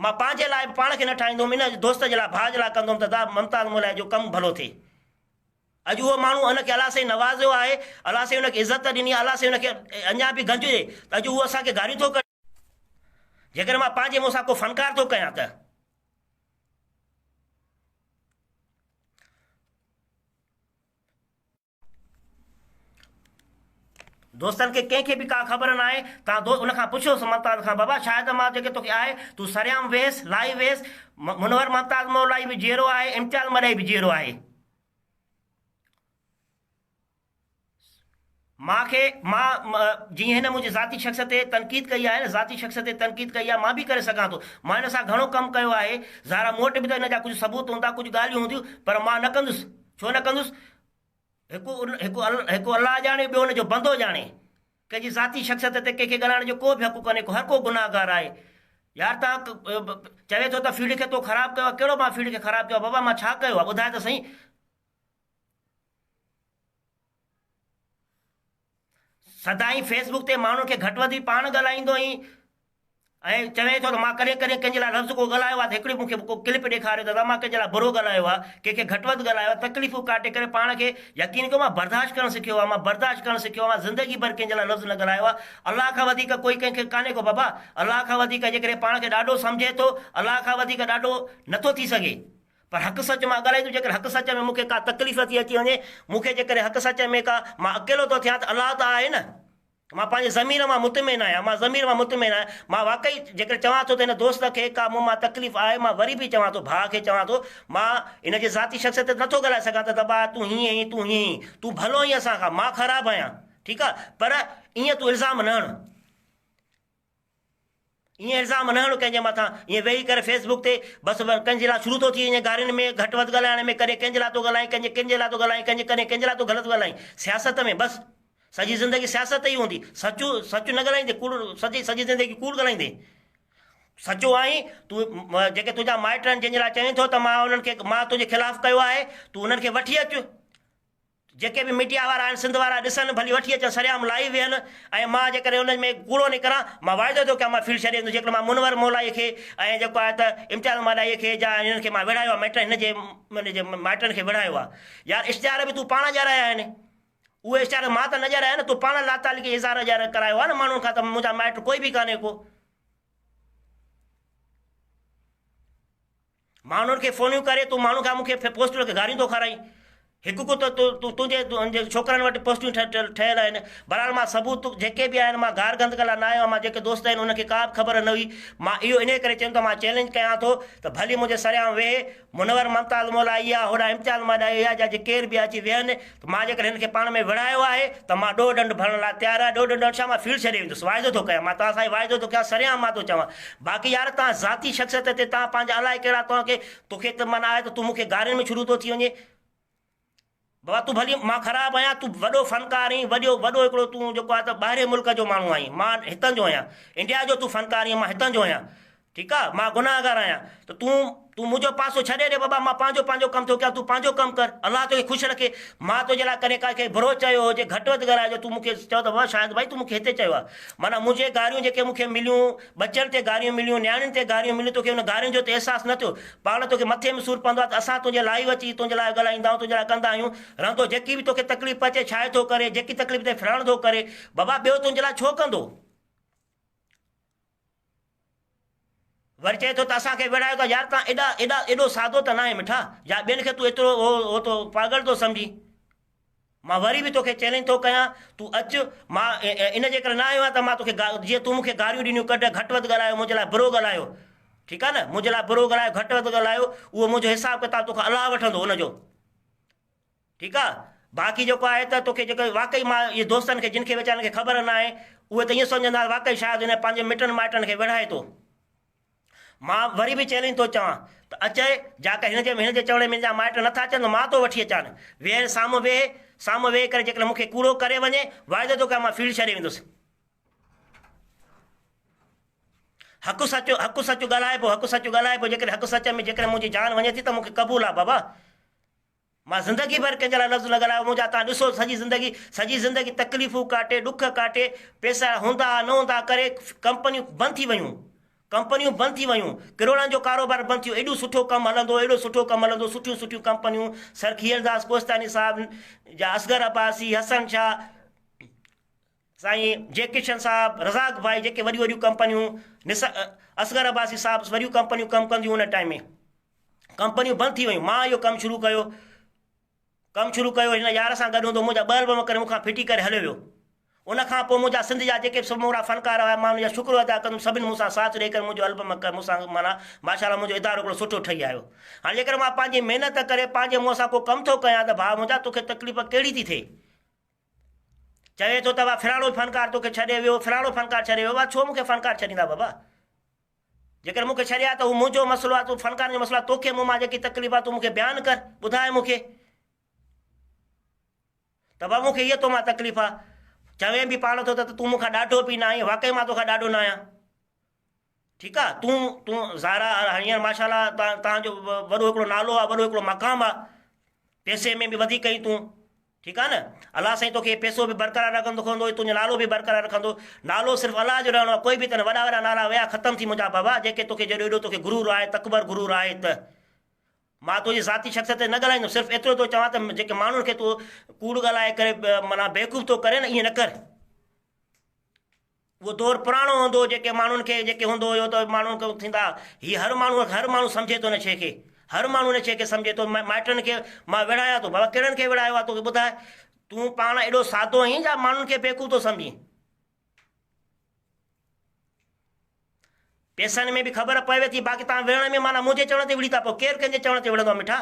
مان پنهنجي لاء به پاڻ کي نه ٺاهيندو هوم، ان دوست جي لاء، ڀاء جي لاء ڪندو هوم ته دا ممتاز مولائي جو ڪم ڀلو ٿئي. اڄ اهو ماڻهو ان کي الله سائين نوازيو آهي، الله سائين ان کي عزت ڏني آهي، الله سائين ان کي اڃا به گنج ڏي ته اڄ هو اسان کي گاريون ٿو ڪڍي. جيڪڏهن مان پنهنجي منهن سان ڪو فنڪار ٿو ڪيان ته. دوستن کي ڪنهن کي به ڪا خبر ناهي تان دوست ان کان پڇيوس ممتاز کان بابا شايد مان جيڪي توکي آهي تون سرعام ويس لائي ويس منور ممتاز مولائي به جيئرو آهي امتياز ملائي به جيئرو آهي مان کي مان جيئن هن منهنجي ذاتي شخصيت تي تنقيد ڪئي آهي نه ذاتي شخصيت تي تنقيد ڪئي آهي مان به ڪري سگهان ٿو مان هن سان گهڻو ڪم ڪيو آهي ظاهر آهي مون وٽ به ته هن جا ڪجهه ثبوت هوندا ڪجهه ڳالهيون هونديون پر مان نه ڪندس ڇو نه ڪندس هڪ هڪ هڪ الله ڄاڻي ٻيو ان جو بندو ڄاڻي. ڪنهن جي ذاتي شخصيت تي ڪنهن کي ڳالهائڻ جو ڪو به حق ڪونهي ڪو هر ڪو گناهگار آهي. يار تان چوي ٿو ته فيلڊ کي تو خراب ڪيو آهي ڪهڙو مان فيلڊ کي خراب ڪيو آهي بابا مان ڇا ڪيو آهي ٻڌاء ته سهي. سدائين فيس بڪ تي ماڻهن کي گهٽ وڌ پاڻ ڳالهائيندو آهين ۽ چوين ٿو ته مان ڪڏهن ڪڏهن ڪنهن جي لاء لفظ ڪو ڳالهايو آهي ته هڪڙي مون کي ڪو ڪلپ ڏيکاريو ته مان ڪنهن جي لاء برو ڳالهايو آهي ڪنهن کي گهٽ وڌ ڳالهايو آهي تڪليفون ڪاٽي ڪري پاڻ کي يقين ڪيو مان برداشت ڪرڻ سکيو آهي مان برداشت ڪرڻ سکيو آهي مان زندگي ڀر ڪنهن جي لاء لفظ نه ڳالهايو آهي الله کان وڌيڪ ڪوئي ڪنهن کي ڪانهي ڪو بابا الله کان وڌيڪ جيڪڏهن پاڻ کي ڏاڍو سمجهي ٿو الله کان وڌيڪ ڏاڍو نٿو ٿي سگهي پر حق سچ مان ڳالهائيندس جيڪڏهن حق سچ ۾ مون کي ڪا تڪليف ٿي اچي وڃي، مون کي جيڪڏهن حق سچ ۾ ڪا مان اڪيلو ٿو ٿيان ته الله ته آهي نه. مان پنهنجي ضمير مان مطمئن آهيان، مان ضمير مان مطمئن آهيان، مان واقعي جيڪڏهن چوان ٿو ته هن دوست کي ڪا مون مان تڪليف آهي، مان وري به چوان ٿو ڀاء کي چوان ٿو، مان هن جي ذاتي شخصيت تي نٿو ڳالهائي سگهان ته ڀاء تون هيئن آهين، تون هيئن آهين، تون ڀلو آهين اسان کان، مان خراب آهيان، ٺيڪ آهي، پر ائين تون الزام نه هڻ. ائين الزام نه هڻ ڪنهن جي مٿان. ائين ويهي ڪري فيس بڪ تي بس ڪنهن جي لاء شروع ٿو ٿي وڃي گارين ۾ گهٽ وڌ ڳالهائڻ ۾ ڪڏهن ڪنهن جي لاء ٿو ڳالهائين ڪنهن جي ڪنهن جي لاء ٿو ڳالهائين ڪنهن جي ڪڏهن ڪنهن جي لاء ٿو غلط ڳالهائين سياست ۾ بس سڄي زندگي سياست ئي هوندي سچ سچ نه ڳالهائيندي ڪوڙ سڄي سڄي زندگي ڪوڙ ڳالهائيندي سچو آهين تون جيڪي تنهنجا مائٽ آهن جن جي لاء چوين ٿو ته مان انهن کي مان تنهنجي خلاف ڪيو آهي تون انهن کي وٺي اچ جيڪي به ميڊيا وارا آهن سنڌ وارا ڏسن ڀلي وٺي اچن سرعام لائيو ويهن ۽ مان جيڪڏهن انهن ۾ ڪوڙو نڪران مان واعدو ٿو ڪيان مان فيلڊ ڇڏي ويندس جيڪڏهن مان منور مولائي کي ۽ جيڪو آهي ته امتياز مولائي کي جا هنن کي مان وڙهايو آهي مائٽن هن جي هن جي مائٽن کي وڙهايو آهي يار اشتهار به تون پاڻ ڏيارايا آهن اهي اشتهار مان ته نه ڏيارايا نه تون پاڻ لاتعلقي اظهار ڏيار ڪرايو آهي نه ماڻهن کان ته منهنجا مائٽ ڪوئي به ڪانهي ڪو ماڻهن کي فونيون ڪري تون ماڻهن کان مون کي پوسٽون رکي گاريون ٿو کارائين هڪ ڪو ته تنهنجي ڇوڪرن وٽ پوسٽون ٺهيل آهن بهرحال مان ثبوت جيڪي به آهن مان گار گند ڪلا نه آيو مان جيڪي دوست آهن انهن کي ڪا به خبر نه هئي مان اهو انهي ڪري چيم ته مان چئلينج ڪيان ٿو ته ڀلي منهنجي سرعام ويهي منور ممتاز مولائي يا هوڏانهن امتياز مولائي يا جا ڪير به اچي ويهن ته مان جيڪڏهن هن کي پاڻ ۾ وڙهايو آهي ته مان ڏوهه ڏنڊ ڀرڻ لاء تيار آهيان، ڏوهه ڏنڊ ڇا مان فيلڊ ڇڏي ويندس، واعدو ٿو ڪيان، مان توهان سان هي واعدو ٿو ڪيان، سرعام مان ٿو چوان. باقي يار توهان ذاتي شخصيت تي توهان پنهنجا الائي ڪهڙا توهان کي توکي ته معنيٰ آهي ته تون مون کي گارين ۾ شروع ٿو ٿي وڃين. بابا تون ڀلي مان خراب آهيان، تون وڏو فنڪار آهين، وڏو وڏو هڪڙو تون جيڪو آهي ته ٻاهرين ملڪ جو ماڻهو آهين، مان هتان جو آهيان، انڊيا جو تون فنڪار آهين، مان هتان جو آهيان. ٺيڪ آ مان گناهگار آهيان ته تون تون منهنجو پاسو ڇڏي ڏي بابا مان پنهنجو پنهنجو ڪم ٿو ڪيان تون پنهنجو ڪم ڪر الله توکي خوش رکي مان تنهنجي لاء ڪڏهن ڪنهن کي برو چيو هجي گهٽ وڌ ڳالهايو هجي تون مون کي چئو ته بابا شاهد ڀائي تون مون کي هتي چيو آ معنيٰ منهنجي گاريون جيڪي مون کي مليون ٻچن تي گاريون مليون نياڻين تي گاريون مليون توکي ان گارين جو ته احساس نه ٿيو پاڻ توکي مٿي ۾ سور پوندو آ ته اسان تنهنجي لائيو اچي تنهنجي لاء ڳالهائيندا آهيون تنهنجي لاء ڪندا آهيون رهندو جيڪي به توکي تڪليف پهچي ڇاهي ٿو ڪري جيڪي تڪليف ٿئي فلاڻو ٿو ڪري بابا ٻيو تنهنجي لاء ڇو ڪندو. وري چئي ٿو ته اسان کي وڙهايو ٿا يار تان ايڏا ايڏا ايڏو سادو ته ناهي مٺا يا ٻين کي تون ايترو هو هو ٿو پاڳل ٿو سمجهين مان وري به توکي چئلينج ٿو ڪيان تون اچ مان ان جي ڪري نه آيو آهيان ته مان توکي جيئن تون مون کي گاريون ڏنيون ڪڍ گهٽ وڌ ڳالهايو منهنجي لاء برو ڳالهايو ٺيڪ آهي نه منهنجي لاء برو ڳالهايو گهٽ وڌ ڳالهايو اهو منهنجو حساب ڪتاب توکان الله وٺندو ان جو ٺيڪ آ باقي جيڪو آهي ته توکي جيڪو واقعي مان اهي دوستن کي جن کي ويچارن کي خبر نه آهي اهي ته ائين سمجهندا واقعي شايد هن پنهنجي مٽن مائٽن کي وڙهائي ٿو مان وري به چئلينج ٿو چوان ته اچي جا ڪر هن جي هن جي چوڻي منهنجا مائٽ نٿا اچن ته مان ٿو وٺي اچان ويهه سامهون ويهه سامهون ويهي ڪري جيڪڏهن مون کي ڪوڙو ڪري وڃي واعدو ٿو ڪيان مان فيلڊ ڇڏي ويندس حق سچ حق سچ ڳالهائبو حق سچ ڳالهائبو جيڪڏهن حق سچ ۾ جيڪڏهن منهنجي جان وڃي ٿي ته مون کي قبول آ بابا مان زندگي ڀر ڪنهن جي لاء لفظ نه ڳالهايو منهنجا توهان ڏسو سڄي زندگي سڄي زندگي تڪليفون ڪاٽي ڏک ڪاٽي پئسا هوندا نه هوندا ڪري ڪمپنيون بند ٿي ويون ڪمپنيون بند ٿي ويون ڪروڙن جو ڪاروبار بند ٿي ويو ايڏو سٺو ڪم هلندو ايڏو سٺو ڪم هلندو سٺيون سٺيون ڪمپنيون سر کيئلداس ڪوهستاني صاحب جا اصغر عباسي حسن شاهه سائين جي ڪشن صاحب رزاق ڀائي جيڪي وڏيون وڏيون ڪمپنيون اصغر عباسي صاحب وڏيون ڪمپنيون ڪم ڪنديون ان ٽائيم ۾ ڪمپنيون بند ٿي ويون مان اهو ڪم شروع ڪيو ڪم شروع ڪيو هن يار سان گڏ هوندو منهنجا ٻه البم ڪري مون کان ڦٽي ڪري هليو ويو ان کان پوء منهنجا سنڌ جا جيڪي به سمورا فنڪار هيا مان ان جا شڪر ادا ڪندم سڀني مون سان ساٿ ڏئي ڪري منهنجو البم مون سان معنيٰ ماشاء الله منهنجو ادارو هڪڙو سٺو ٺهي آيو هاڻي جيڪڏهن مان پنهنجي محنت ڪري پنهنجي منهن سان ڪو ڪم ٿو ڪيان ته ڀاء منهنجا توکي تڪليف ڪهڙي ٿي ٿئي چوي ٿو ته فلاڻو فنڪار توکي ڇڏي ويو فلاڻو فنڪار ڇڏي ويو ڇو مون کي فنڪار ڇڏيندا بابا جيڪڏهن مون کي ڇڏي ها ته هو منهنجو مسئلو آهي، تون فنڪارن جو مسئلو آهي، توکي مون مان جيڪي تڪليف آهي تون مون کي بيان ڪر، ٻڌاء مون کي ته بابا مون کي هيء تو مان تڪليف آهي. چوين به پاڻ ٿو ته تون مون کان ڏاڍو به نه آهين، واقعي مان توکان ڏاڍو نه آهيان. ٺيڪ آهي، تون تون ظاهر آهي هينئر ماشاء الله توهان جو وڏو هڪڙو نالو آهي، وڏو هڪڙو مقام آهي، پئسي ۾ به وڌيڪ آهين تون. ٺيڪ آ نه الله سائين توکي پيسو به برقرار رکندو رکندو تنهنجو نالو به برقرار رکندو نالو صرف الله جو رهڻو آ ڪوئي به تنهن وڏا وڏا نالا ويا ختم ٿي منهنجا بابا جيڪي توکي جيڏو ايڏو توکي غرور آهي تڪبر غرور آهي ته مان تنهنجي ذاتي شخصيت تي نه ڳالهائيندم صرف ايترو ٿو چوان ته جيڪي ماڻهن کي تون ڪوڙ ڳالهائي ڪري معنيٰ بيوقوف ٿو ڪرين نه ائين نه ڪر اهو دور پراڻو هوندو هو جيڪي ماڻهن کي جيڪي هوندو هيو ته ماڻهن کي ٿيندا هي هر ماڻهو هر ماڻهو سمجهي ٿو ان شيء کي هر ماڻهو ان شيء کي سمجهي ٿو مائٽن کي مان وڙهايان ٿو بابا ڪهڙن کي وڙهايو آهي توکي ٻڌاء تون پاڻ ايڏو سادو آهين جا ماڻهن کي بيوقوف ٿو سمجهين پيسن ۾ به خبر پوي ٿي باقي تان وڙهڻ ۾ معنيٰ منهنجي چوڻ تي وڙهي ٿا پئو ڪير ڪنهن جي چوڻ تي وڙهندو آهي مٺا.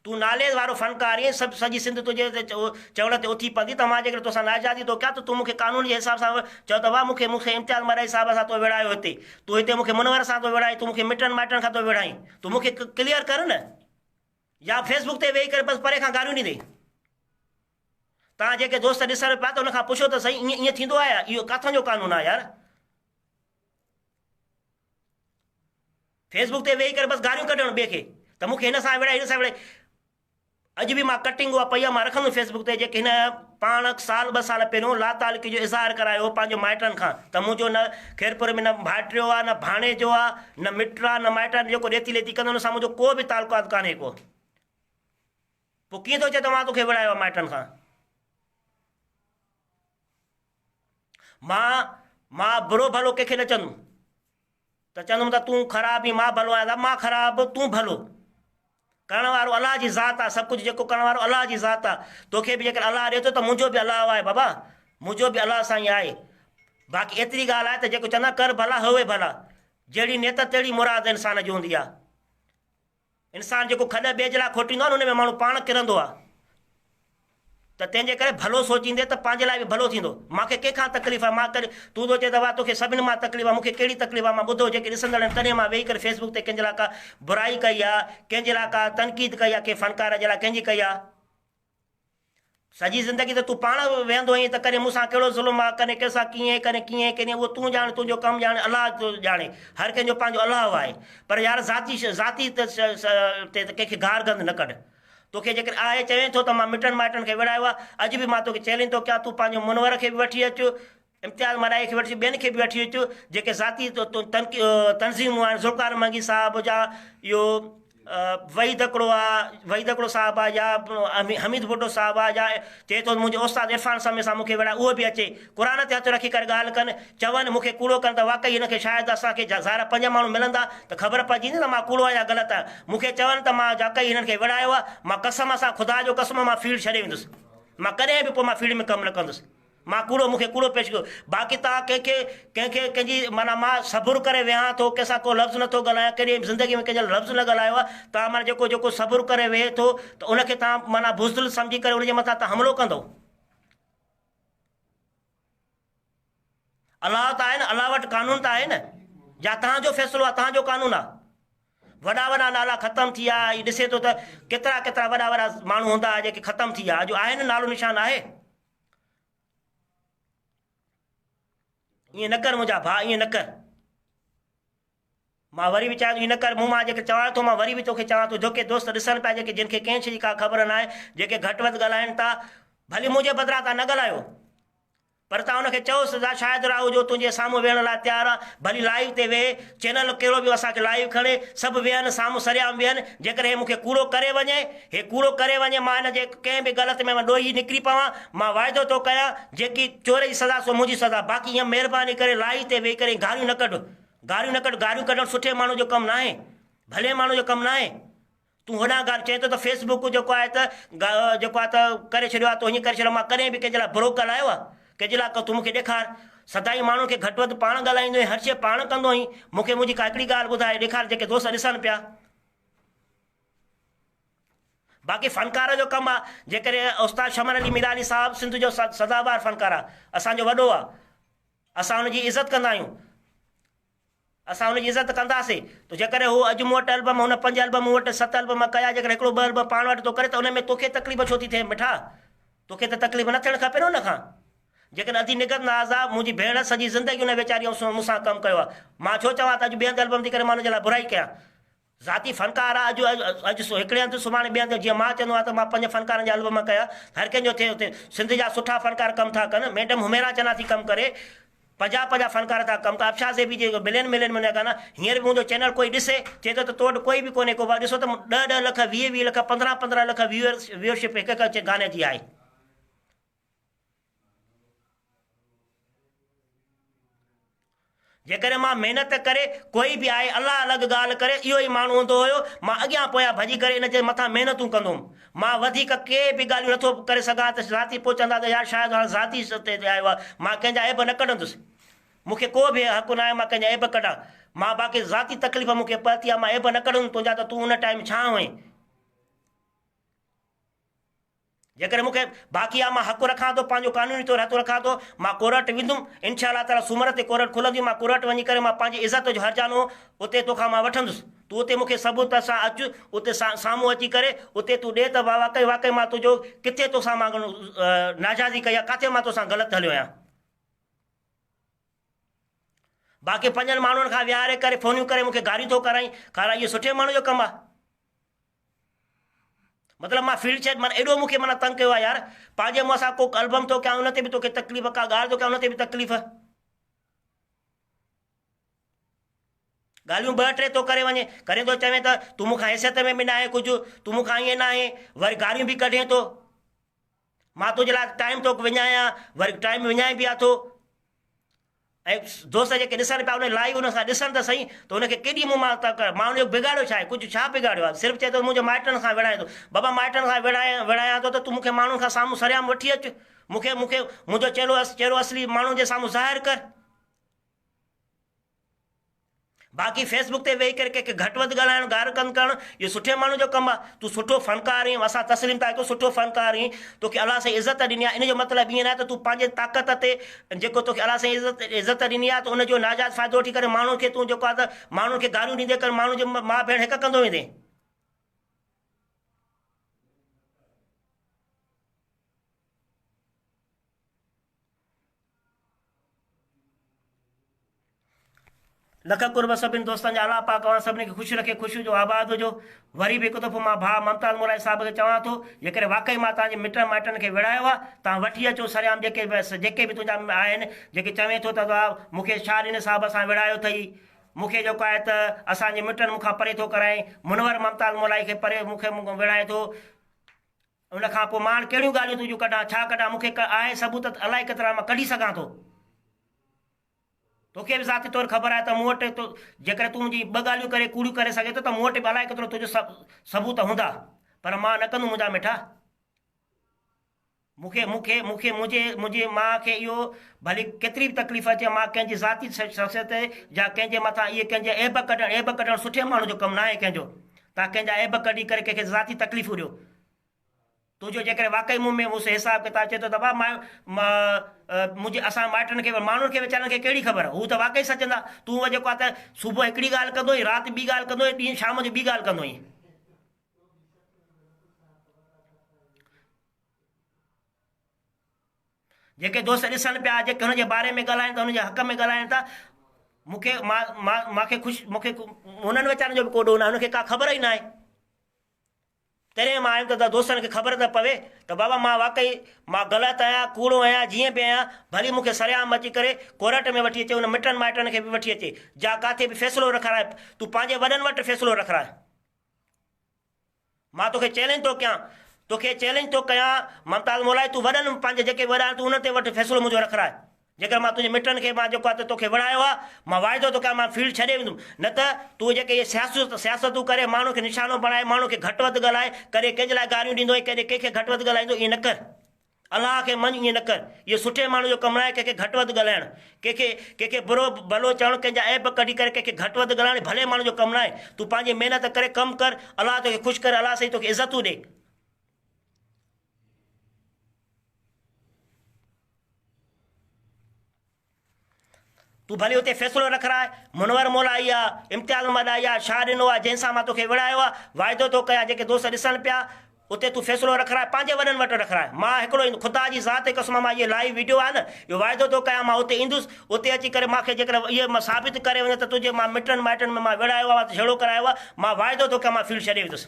تون نالي وارو فنڪار آهين، سڀ سڄي سنڌ تنهنجي چوڻ تي اٿي پوندي ته مان جيڪڏهن توسان ناجائزي ٿو ڪيان ته تون مون کي قانون جي حساب سان چئو ته واهه مون کي مون کي امتياز مارئي صاحب سان تو وڙهايو هتي، تون هتي مون کي منور سان ٿو وڙهائين، تون مون کي مٽن مائٽن کان ٿو وڙهائين، تون مون کي ڪليئر ڪر نه يا فيس بڪ تي ويهي ڪري بس پري کان گاريون ڏيندين. توهان جيڪي دوست ڏسن پيا ته ان کان پڇو ته سائين ائين ائين ٿيندو آهي اهو ڪاٿان جو قانون آهي يار. فيس بڪ تي ويهي ڪري بس گاريون ڪڍڻ ٻئي کي ته مون کي هن سان وڙهائي هن سان وڙهائي اڄ به مان ڪٽنگ اها پئي آهي مان رکندم فيس بڪ تي جيڪي هن پاڻ سال ٻه سال پهريون لاتعلقي جو اظهار ڪرايو هو پنهنجو مائٽن کان ته منهنجو نه خيرپور ۾ نه ڀائٽيو آهي نه ڀاڻيجو آهي نه مٽ آهي نه مائٽ آهي جيڪو ڏيتي ليتي ڪندو ان سان منهنجو ڪو به تعلقات ڪانهي ڪو پوء ڪيئن ٿو چئي ته مان توکي وڙهايو آهي مائٽن کان مان مان برو ڀلو ڪنهن کي نه چوندم ته چوندم ته تون خراب آهين مان ڀلو آهيان ته مان خراب تون ڀلو ڪرڻ وارو الله جي ذات آهي سڀ ڪجهه جيڪو ڪرڻ وارو الله جي ذات آهي توکي به جيڪر الله ڏي ٿو ته منهنجو به الله آهي بابا منهنجو به الله سائين آهي باقي ايتري ڳالهه آهي ته جيڪو چوندا ڪر ڀلا هوئي ڀلا جهڙي نيت تهڙي مراد انسان جي هوندي آهي انسان جيڪو کڏ ٻئي جي لاء کوٽيندو آهي نه ان ۾ ماڻهو پاڻ ڪرندو آهي ته تنهن جي ڪري ڀلو سوچيندي ته پنهنجي لاء به ڀلو ٿيندو. مان کي ڪنهن کان تڪليف آهي مان ڪڏهن تون ٿو چئين ته واهه توکي سڀني مان تڪليف آهي مون کي ڪهڙي تڪليف آهي مان ٻڌو جيڪي ڏسندڙ آهن ڪڏهن مان ويهي ڪري فيس بڪ تي ڪنهن جي لاء ڪا برائي ڪئي آهي ڪنهن جي لاء ڪا تنقيد ڪئي آهي ڪنهن فنڪار جي لاء ڪنهن جي ڪئي آهي. سڄي زندگي ته تون پاڻ ويهندو آهين ته ڪڏهن مون سان ڪهڙو ظلم آ، ڪڏهن ڪنهن سان ڪيئن، ڪڏهن ڪيئن، ڪڏهن اهو تون ڄاڻ، تنهنجو ڪم ڄاڻي، الله ٿو ڄاڻي. هر ڪنهن جو پنهنجو الله آهي. پر يار ذاتي ذاتي تي ته ڪنهن کي گار گند نه ڪڍ. توکي جيڪڏهن آهي چوين ٿو ته مان مٽن مائٽن کي وڙهايو آ، اڄ به مان توکي چئلينج ٿو ڪيان تون پنهنجو منور کي به وٺي اچ، امتياز ملائي کي وٺي ٻين کي به وٺي اچ جيڪي ذاتي تنظيمون آهن ذوالفقار منگي صاحب جا اهو وحيد هڪڙو آ وحيد هڪڙو صاحب آ يا حميد ڀٽو صاحب آ يا چئي ٿو منهنجي استاد عرفان سمي سان مونکي وڙهائي اهو به اچي قرآن تي هٿ رکي ڪري ڳالهه ڪن چون مونکي ڪوڙو ڪن ته واقعي هن کي شايد اسان کي ظاهر پنج ماڻهو ملندا ته خبر پئجي ويندي ته مان ڪوڙو آهيان يا غلط آهيان مونکي چون ته مان واقعي هنن کي وڙهايو آ مان قسم سان خدا جو قسم مان فيلڊ ڇڏي ويندس مان ڪڏهن به پوء مان فيلڊ ۾ ڪم نه ڪندس مان ڪوڙو مون کي ڪوڙو پيش ڪيو باقي توهان ڪنهن کي ڪنهن کي ڪنهن جي معنيٰ مان صبر ڪري ويهان ٿو ڪنهن سان ڪو لفظ نٿو ڳالهايان ڪڏهن به زندگي ۾ ڪنهن جي لاء لفظ نه ڳالهايو آهي توهان معنيٰ جيڪو جيڪو صبر ڪري ويهي ٿو ته ان کي توهان معنيٰ بزدل سمجهي ڪري ان جي مٿان توهان حملو ڪندو الله ته آهي نه الله وٽ قانون ته آهي نه يا توهان جو فيصلو آهي توهان جو قانون آهي وڏا وڏا نالا ختم ٿي ويا هي ڏسي ٿو ته ڪيترا ڪيترا وڏا وڏا ماڻهو هوندا هئا جيڪي ختم ٿي ويا اڄ آهي نه نالو نشان آهي ائين نه ڪر منهنجا ڀاء ائين نه ڪر مان وري به چاهيان ٿو ائين نه ڪر مون مان جيڪي چوان ٿو مان وري به توکي چوان ٿو جوڪي دوست ڏسن پيا جيڪي جن کي ڪنهن شي جي ڪا خبر نه آهي جيڪي گهٽ وڌ ڳالهائن ٿا ڀلي منهنجي بدران تان نه ڳالهايو پر توهان ان کي چئوس ته شاهد راهوجو تنهنجي سامهون ويهڻ لاء تيار آ، ڀلي لائيو تي ويهي، چينل ڪهڙو به اسان کي لائيو کڻي، سڀ ويهن سامهون سرعام ويهن، جيڪڏهن هي مون کي ڪوڙو ڪري وڃي، هي ڪوڙو ڪري وڃي مان هن جي ڪنهن به غلط ۾ ڏوهي نڪري پوان، مان واعدو ٿو ڪيان، جيڪي چور جي سزا سو منهنجي سزا، باقي ائين مهرباني ڪري لائيو تي ويهي ڪري گاريون نه ڪڍ، گاريون نه ڪڍ، گاريون ڪڍڻ سٺي ماڻهو جو ڪم ناهي، ڀلي ماڻهو جو ڪم ناهي. تون هوڏانهن ڳالهه چئين ٿو ته فيس بڪ جيڪو آهي ته جيڪو آهي ته ڪري ڇڏيو آهي تو هيئن ڪري ڇڏيو آهي مان ڪڏهن به ڪنهن جي لاء برو ڳالهايو آهي ڪنهن جي لاء تون مون کي ڏيکار سدائين ماڻهن کي گهٽ وڌ پاڻ ڳالهائيندو آهين هر شيء پاڻ ڪندو آهين مون کي منهنجي ڪا هڪڙي ڳالهه ٻڌائي ڏيکار جيڪي دوست ڏسن پيا باقي فنڪار جو ڪم آهي جيڪڏهن استاد شمن علي ميرالي صاحب سنڌ جو سدابهار فنڪار آهي اسان جو وڏو آهي اسان ان جي عزت ڪندا آهيون اسان هن جي عزت ڪنداسين ته جيڪڏهن هو اڄ مون وٽ البم هن پنج البم مون وٽ ست البم ڪيا جيڪڏهن هڪڙو ٻه البم پاڻ وٽ ٿو ڪري ته ان ۾ توکي تڪليف ڇو ٿي ٿئي مٺا توکي ته تڪليف نه ٿيڻ کپي نه ان کان جيڪڏهن ادي نگهت ناز آ منهنجي ڀيڻ سڄي زندگي ان ويچاري مون سان ڪم ڪيو آ مان ڇو چوان ته اڄ ٻئي هنڌ البم ٿي ڪري مان ان جي لاء برائي ڪيان ذاتي فنڪار آ اڄ اڄ هڪڙي هنڌ سڀاڻي ٻئي هنڌ جيئن مان چوندو آهيان ته مان پنج فنڪارن جا البم ڪيا هر ڪنهن جو ٿئي اتي سنڌ جا سٺا فنڪار ڪم ٿا ڪن ميڊم حميرا چنا ٿي ڪم ڪري پنجاهه پنجاهه فنڪار ٿا ڪم ڪن افشا زيبي جي ملين ملين ۾ گانا هينئر به منهنجو چينل ڪوئي ڏسي چئي ٿو ته تو وٽ ڪوئي به ڪونهي ڪو ڏسو ته ڏهه ڏهه لک ويهه ويهه لک پندرهن پندرهن لک ويورشپ هڪ هڪ گاني جي آهي. جيڪڏهن مان محنت ڪري ڪوئي به آهي الله الڳ ڳالهه ڪري اهو ئي ماڻهو هوندو هيو مان اڳيان پويان ڀڄي ڪري ان جي مٿان محنتون ڪندو هوم مان وڌيڪ ڪي به ڳالهيون نٿو ڪري سگهان ته ذاتي پوء چوندا ته يار شايد هاڻ ذاتي تي آيو آهي مان ڪنهن جا عيب نه ڪڍندس مون کي ڪو به حق ناهي مان ڪنهن جا عيب ڪڍان مان باقي ذاتي تڪليف مون کي پهتي آهي مان عيب نه ڪڍندم تنهنجا ته تون ان ٽائيم ڇا هئين. جيڪڏهن مون کي باقي آ مان حق رکان ٿو پنهنجو قانوني طور حق رکان ٿو مان ڪورٽ ويندم انشاء الله تعالي سومر تي ڪورٽ کلندي مان ڪورٽ وڃي ڪري مان پنهنجي عزت جو هرجانو اتي توکان مان وٺندس تون اتي مون کي ثبوت سان اچ اتي سامهون اچي ڪري اتي تون ڏي ته واقعي واقعي مان تنهنجو ڪٿي توسان مان ناجائزي ڪئي آ ڪاٿي مان توسان غلط هليو آهيان. باقي پنجن ماڻهن کان ويهاري ڪري فونيون ڪري مون کي گاريون ٿو ڪرائين کارائين اهو سٺي ماڻهو جو ڪم آ. مطلب مان فيلڊ ڇڏ معنيٰ ايڏو مون کي معنيٰ تنگ ڪيو آهي يار پنهنجي منهن سان ڪو البم ٿو ڪيان ان تي به توکي تڪليف ڪا ڳالهه ٿو ڪيان ان تي به تڪليف ڳالهيون ٻه ٽي ٿو ڪري وڃي ڪرين ٿو چوين ته تون مون کان حيثيت ۾ به ناهي ڪجهه تون مون کان ائين ناهي وري گاريون به ڪڍين ٿو مان تنهنجي لاء ٽائيم ٿو وڃايان وري ٽائيم وڃائي به اٿو ۽ دوست جيڪي ڏسن پيا ان لائيو ان سان ڏسن ته سهي ته ان کي ڪيڏي مون مان تڪ مان ان جو بگاڙيو ڇا آهي ڪجهه ڇا بگاڙيو آهي صرف چئي ٿو منهنجي مائٽن کان وڙهائين ٿو بابا مائٽن کان وڙهايان وڙهايان ٿو ته تون مون کي ماڻهن کان سامهون سرعام وٺي اچ مون کي مون کي منهنجو چهرو چهرو اصلي ماڻهن جي سامهون ظاهر ڪر باقي فيس بڪ تي ويهي ڪري ڪنهن کي گهٽ وڌ ڳالهائڻ گار گند ڪرڻ اهو سٺي ماڻهو جو ڪم آهي تون سٺو فنڪار آهين اسان تسليم ٿا ڪيون سٺو فنڪار آهين توکي الله سائين عزت ڏني آهي ان جو مطلب ائين ناهي ته تون پنهنجي طاقت تي جيڪو توکي الله سائين عزت عزت ڏني آهي ته ان جو ناجائز فائدو وٺي ڪري ماڻهن کي تون جيڪو آهي ته ماڻهن کي گاريون ڏيندي ڪر ماڻهن جي ماء ڀيڻ هڪ ڪندو ويندين. لک قرب سڀن دوستن جا الله پاڪ اوهان سڀني کي خوش رکي خوش هجو آباد هجو وري به هڪ دفعو مان ڀاء ممتاز مولائي صاحب کي چوان ٿو جيڪڏهن واقعي مان توهان جي مٽن مائٽن کي وڙهايو آ توهان وٺي اچو سرعام جيڪي جيڪي به تنهنجا آهن جيڪي چوين ٿو ته مون کي شاهه ڏني صاحب سان وڙهايو اٿئي مون کي جيڪو آهي ته اسان جي مٽن مون کان پري ٿو ڪرائين منور ممتاز مولائي کي پري مون کي وڙهائين ٿو ان کان پوء مان هاڻ ڪهڙيون ڳالهيون تنهنجون ڪڍان، ڇا ڪڍان، مون کي آهي ثبوت ته الائي ڪيترا مان ڪڍي سگهان ٿو. توکي به ذاتي طور خبر آهي ته مون وٽ جيڪڏهن تون منهنجي ٻه ڳالهيون ڪري ڪوڙيون ڪري سگهين ٿو ته مون وٽ به الائي ڪيترو تنهنجو ثبوت هوندا پر مان نه ڪندم منهنجا مٺا. مون کي مون کي مون کي منهنجي منهنجي ماء کي اهو ڀلي ڪيتري به تڪليف اچي مان ڪنهن جي ذاتي شخصيت يا ڪنهن جي مٿان اهي ڪنهن جي عيب ڪڍڻ عيب ڪڍڻ سٺي ماڻهو جو ڪم ناهي ڪنهن جو تان ڪنهن جا عيب ڪڍي ڪري ڪنهن کي ذاتي تڪليفون ڏيو. تنهنجو جيڪڏهن واقعي مون ۾ مون سان حساب ڪتاب اچي ٿو ته ڀاء مان منهنجي اسان مائٽن کي ماڻهن کي ويچارن کي ڪهڙي خبر هو ته واقعي سچ چوندا تون جيڪو آهي ته صبح هڪڙي ڳالهه ڪندو آهين رات ٻي ڳالهه ڪندو آهين ڏينهن شام جو ٻي ڳالهه ڪندو آهين. جيڪي دوست ڏسن پيا جيڪي هن جي باري ۾ ڳالهائين ٿا هن جي حق ۾ ڳالهائين ٿا مون کي مان کي خوش مون کي هنن ويچارن جو به ڪو ڏوهه ناهي هن کي ڪا خبر ئي ناهي تڏهن مان آيم ته دوستن کي خبر ته پوي ته بابا مان واقعي مان غلط آهيان ڪوڙو آهيان جيئن به آهيان ڀلي مون کي سرعام اچي ڪري ڪورٽ ۾ وٺي اچي ان مٽن مائٽن کي به وٺي اچي جا ڪاٿي به فيصلو رکرائي تون پنهنجي وڏن وٽ فيصلو رکرائي مان توکي چئلينج ٿو ڪيان، توکي چئلينج ٿو ڪيان ممتاز مولائي تون وڏن پنهنجي جيڪي وڏا آهن تون انهن تي وٺ فيصلو منهنجو رکراء جيڪر مان تنهنجي مٽن کي مان جيڪو آهي ته توکي وڙهايو آهي مان واعدو ٿو ڪيان مان فيلڊ ڇڏي ويندم نه ته تون جيڪي اهي سياست سياستون ڪري ماڻهن کي نشانو بڻائي ماڻهن کي گهٽ وڌ ڳالهائي ڪڏهن ڪنهن جي لاء گاريون ڏيندو ۽ ڪڏهن ڪنهن کي گهٽ وڌ ڳالهائيندو ائين نه ڪر. الله کي مڃ ائين نه ڪر. اهو سٺي ماڻهو جو ڪم ناهي ڪنهن کي گهٽ وڌ ڳالهائڻ، ڪنهن کي ڪنهن کي برو ڀلو چوڻ، ڪنهن جا عيب ڪڍي ڪري ڪنهن کي گهٽ وڌ ڳالهائڻ ڀلي ماڻهو جو ڪم ناهي. تون پنهنجي محنت ڪري ڪم ڪر، الله توکي خوش ڪري، الله سائين توکي عزتون ڏي. تون ڀلي اتي فيصلو رکراء، منور مولائي آ، امتياز مڏائي آ، شاهه ڏنو آ، جنهن سان مان توکي وڙهايو آ، واعدو ٿو ڪيان، جيڪي دوست ڏسن پيا، اتي تون فيصلو رکراء، پنهنجي وڏن وٽ رکراء، مان هڪڙو ايندس، خدا جي ذات جي قسم مان اهي لائيو ويڊيو آهي نه، اهو واعدو ٿو ڪيان، مان اتي ايندس، اتي اچي ڪري مان کي جيڪڏهن اهي ثابت ڪري وڃي ته تنهنجي مان مٽن مائٽن ۾ مان وڙهايو آ، جهيڙو ڪرايو آ، مان واعدو ٿو ڪيان مان فيلڊ ڇڏي ويندس.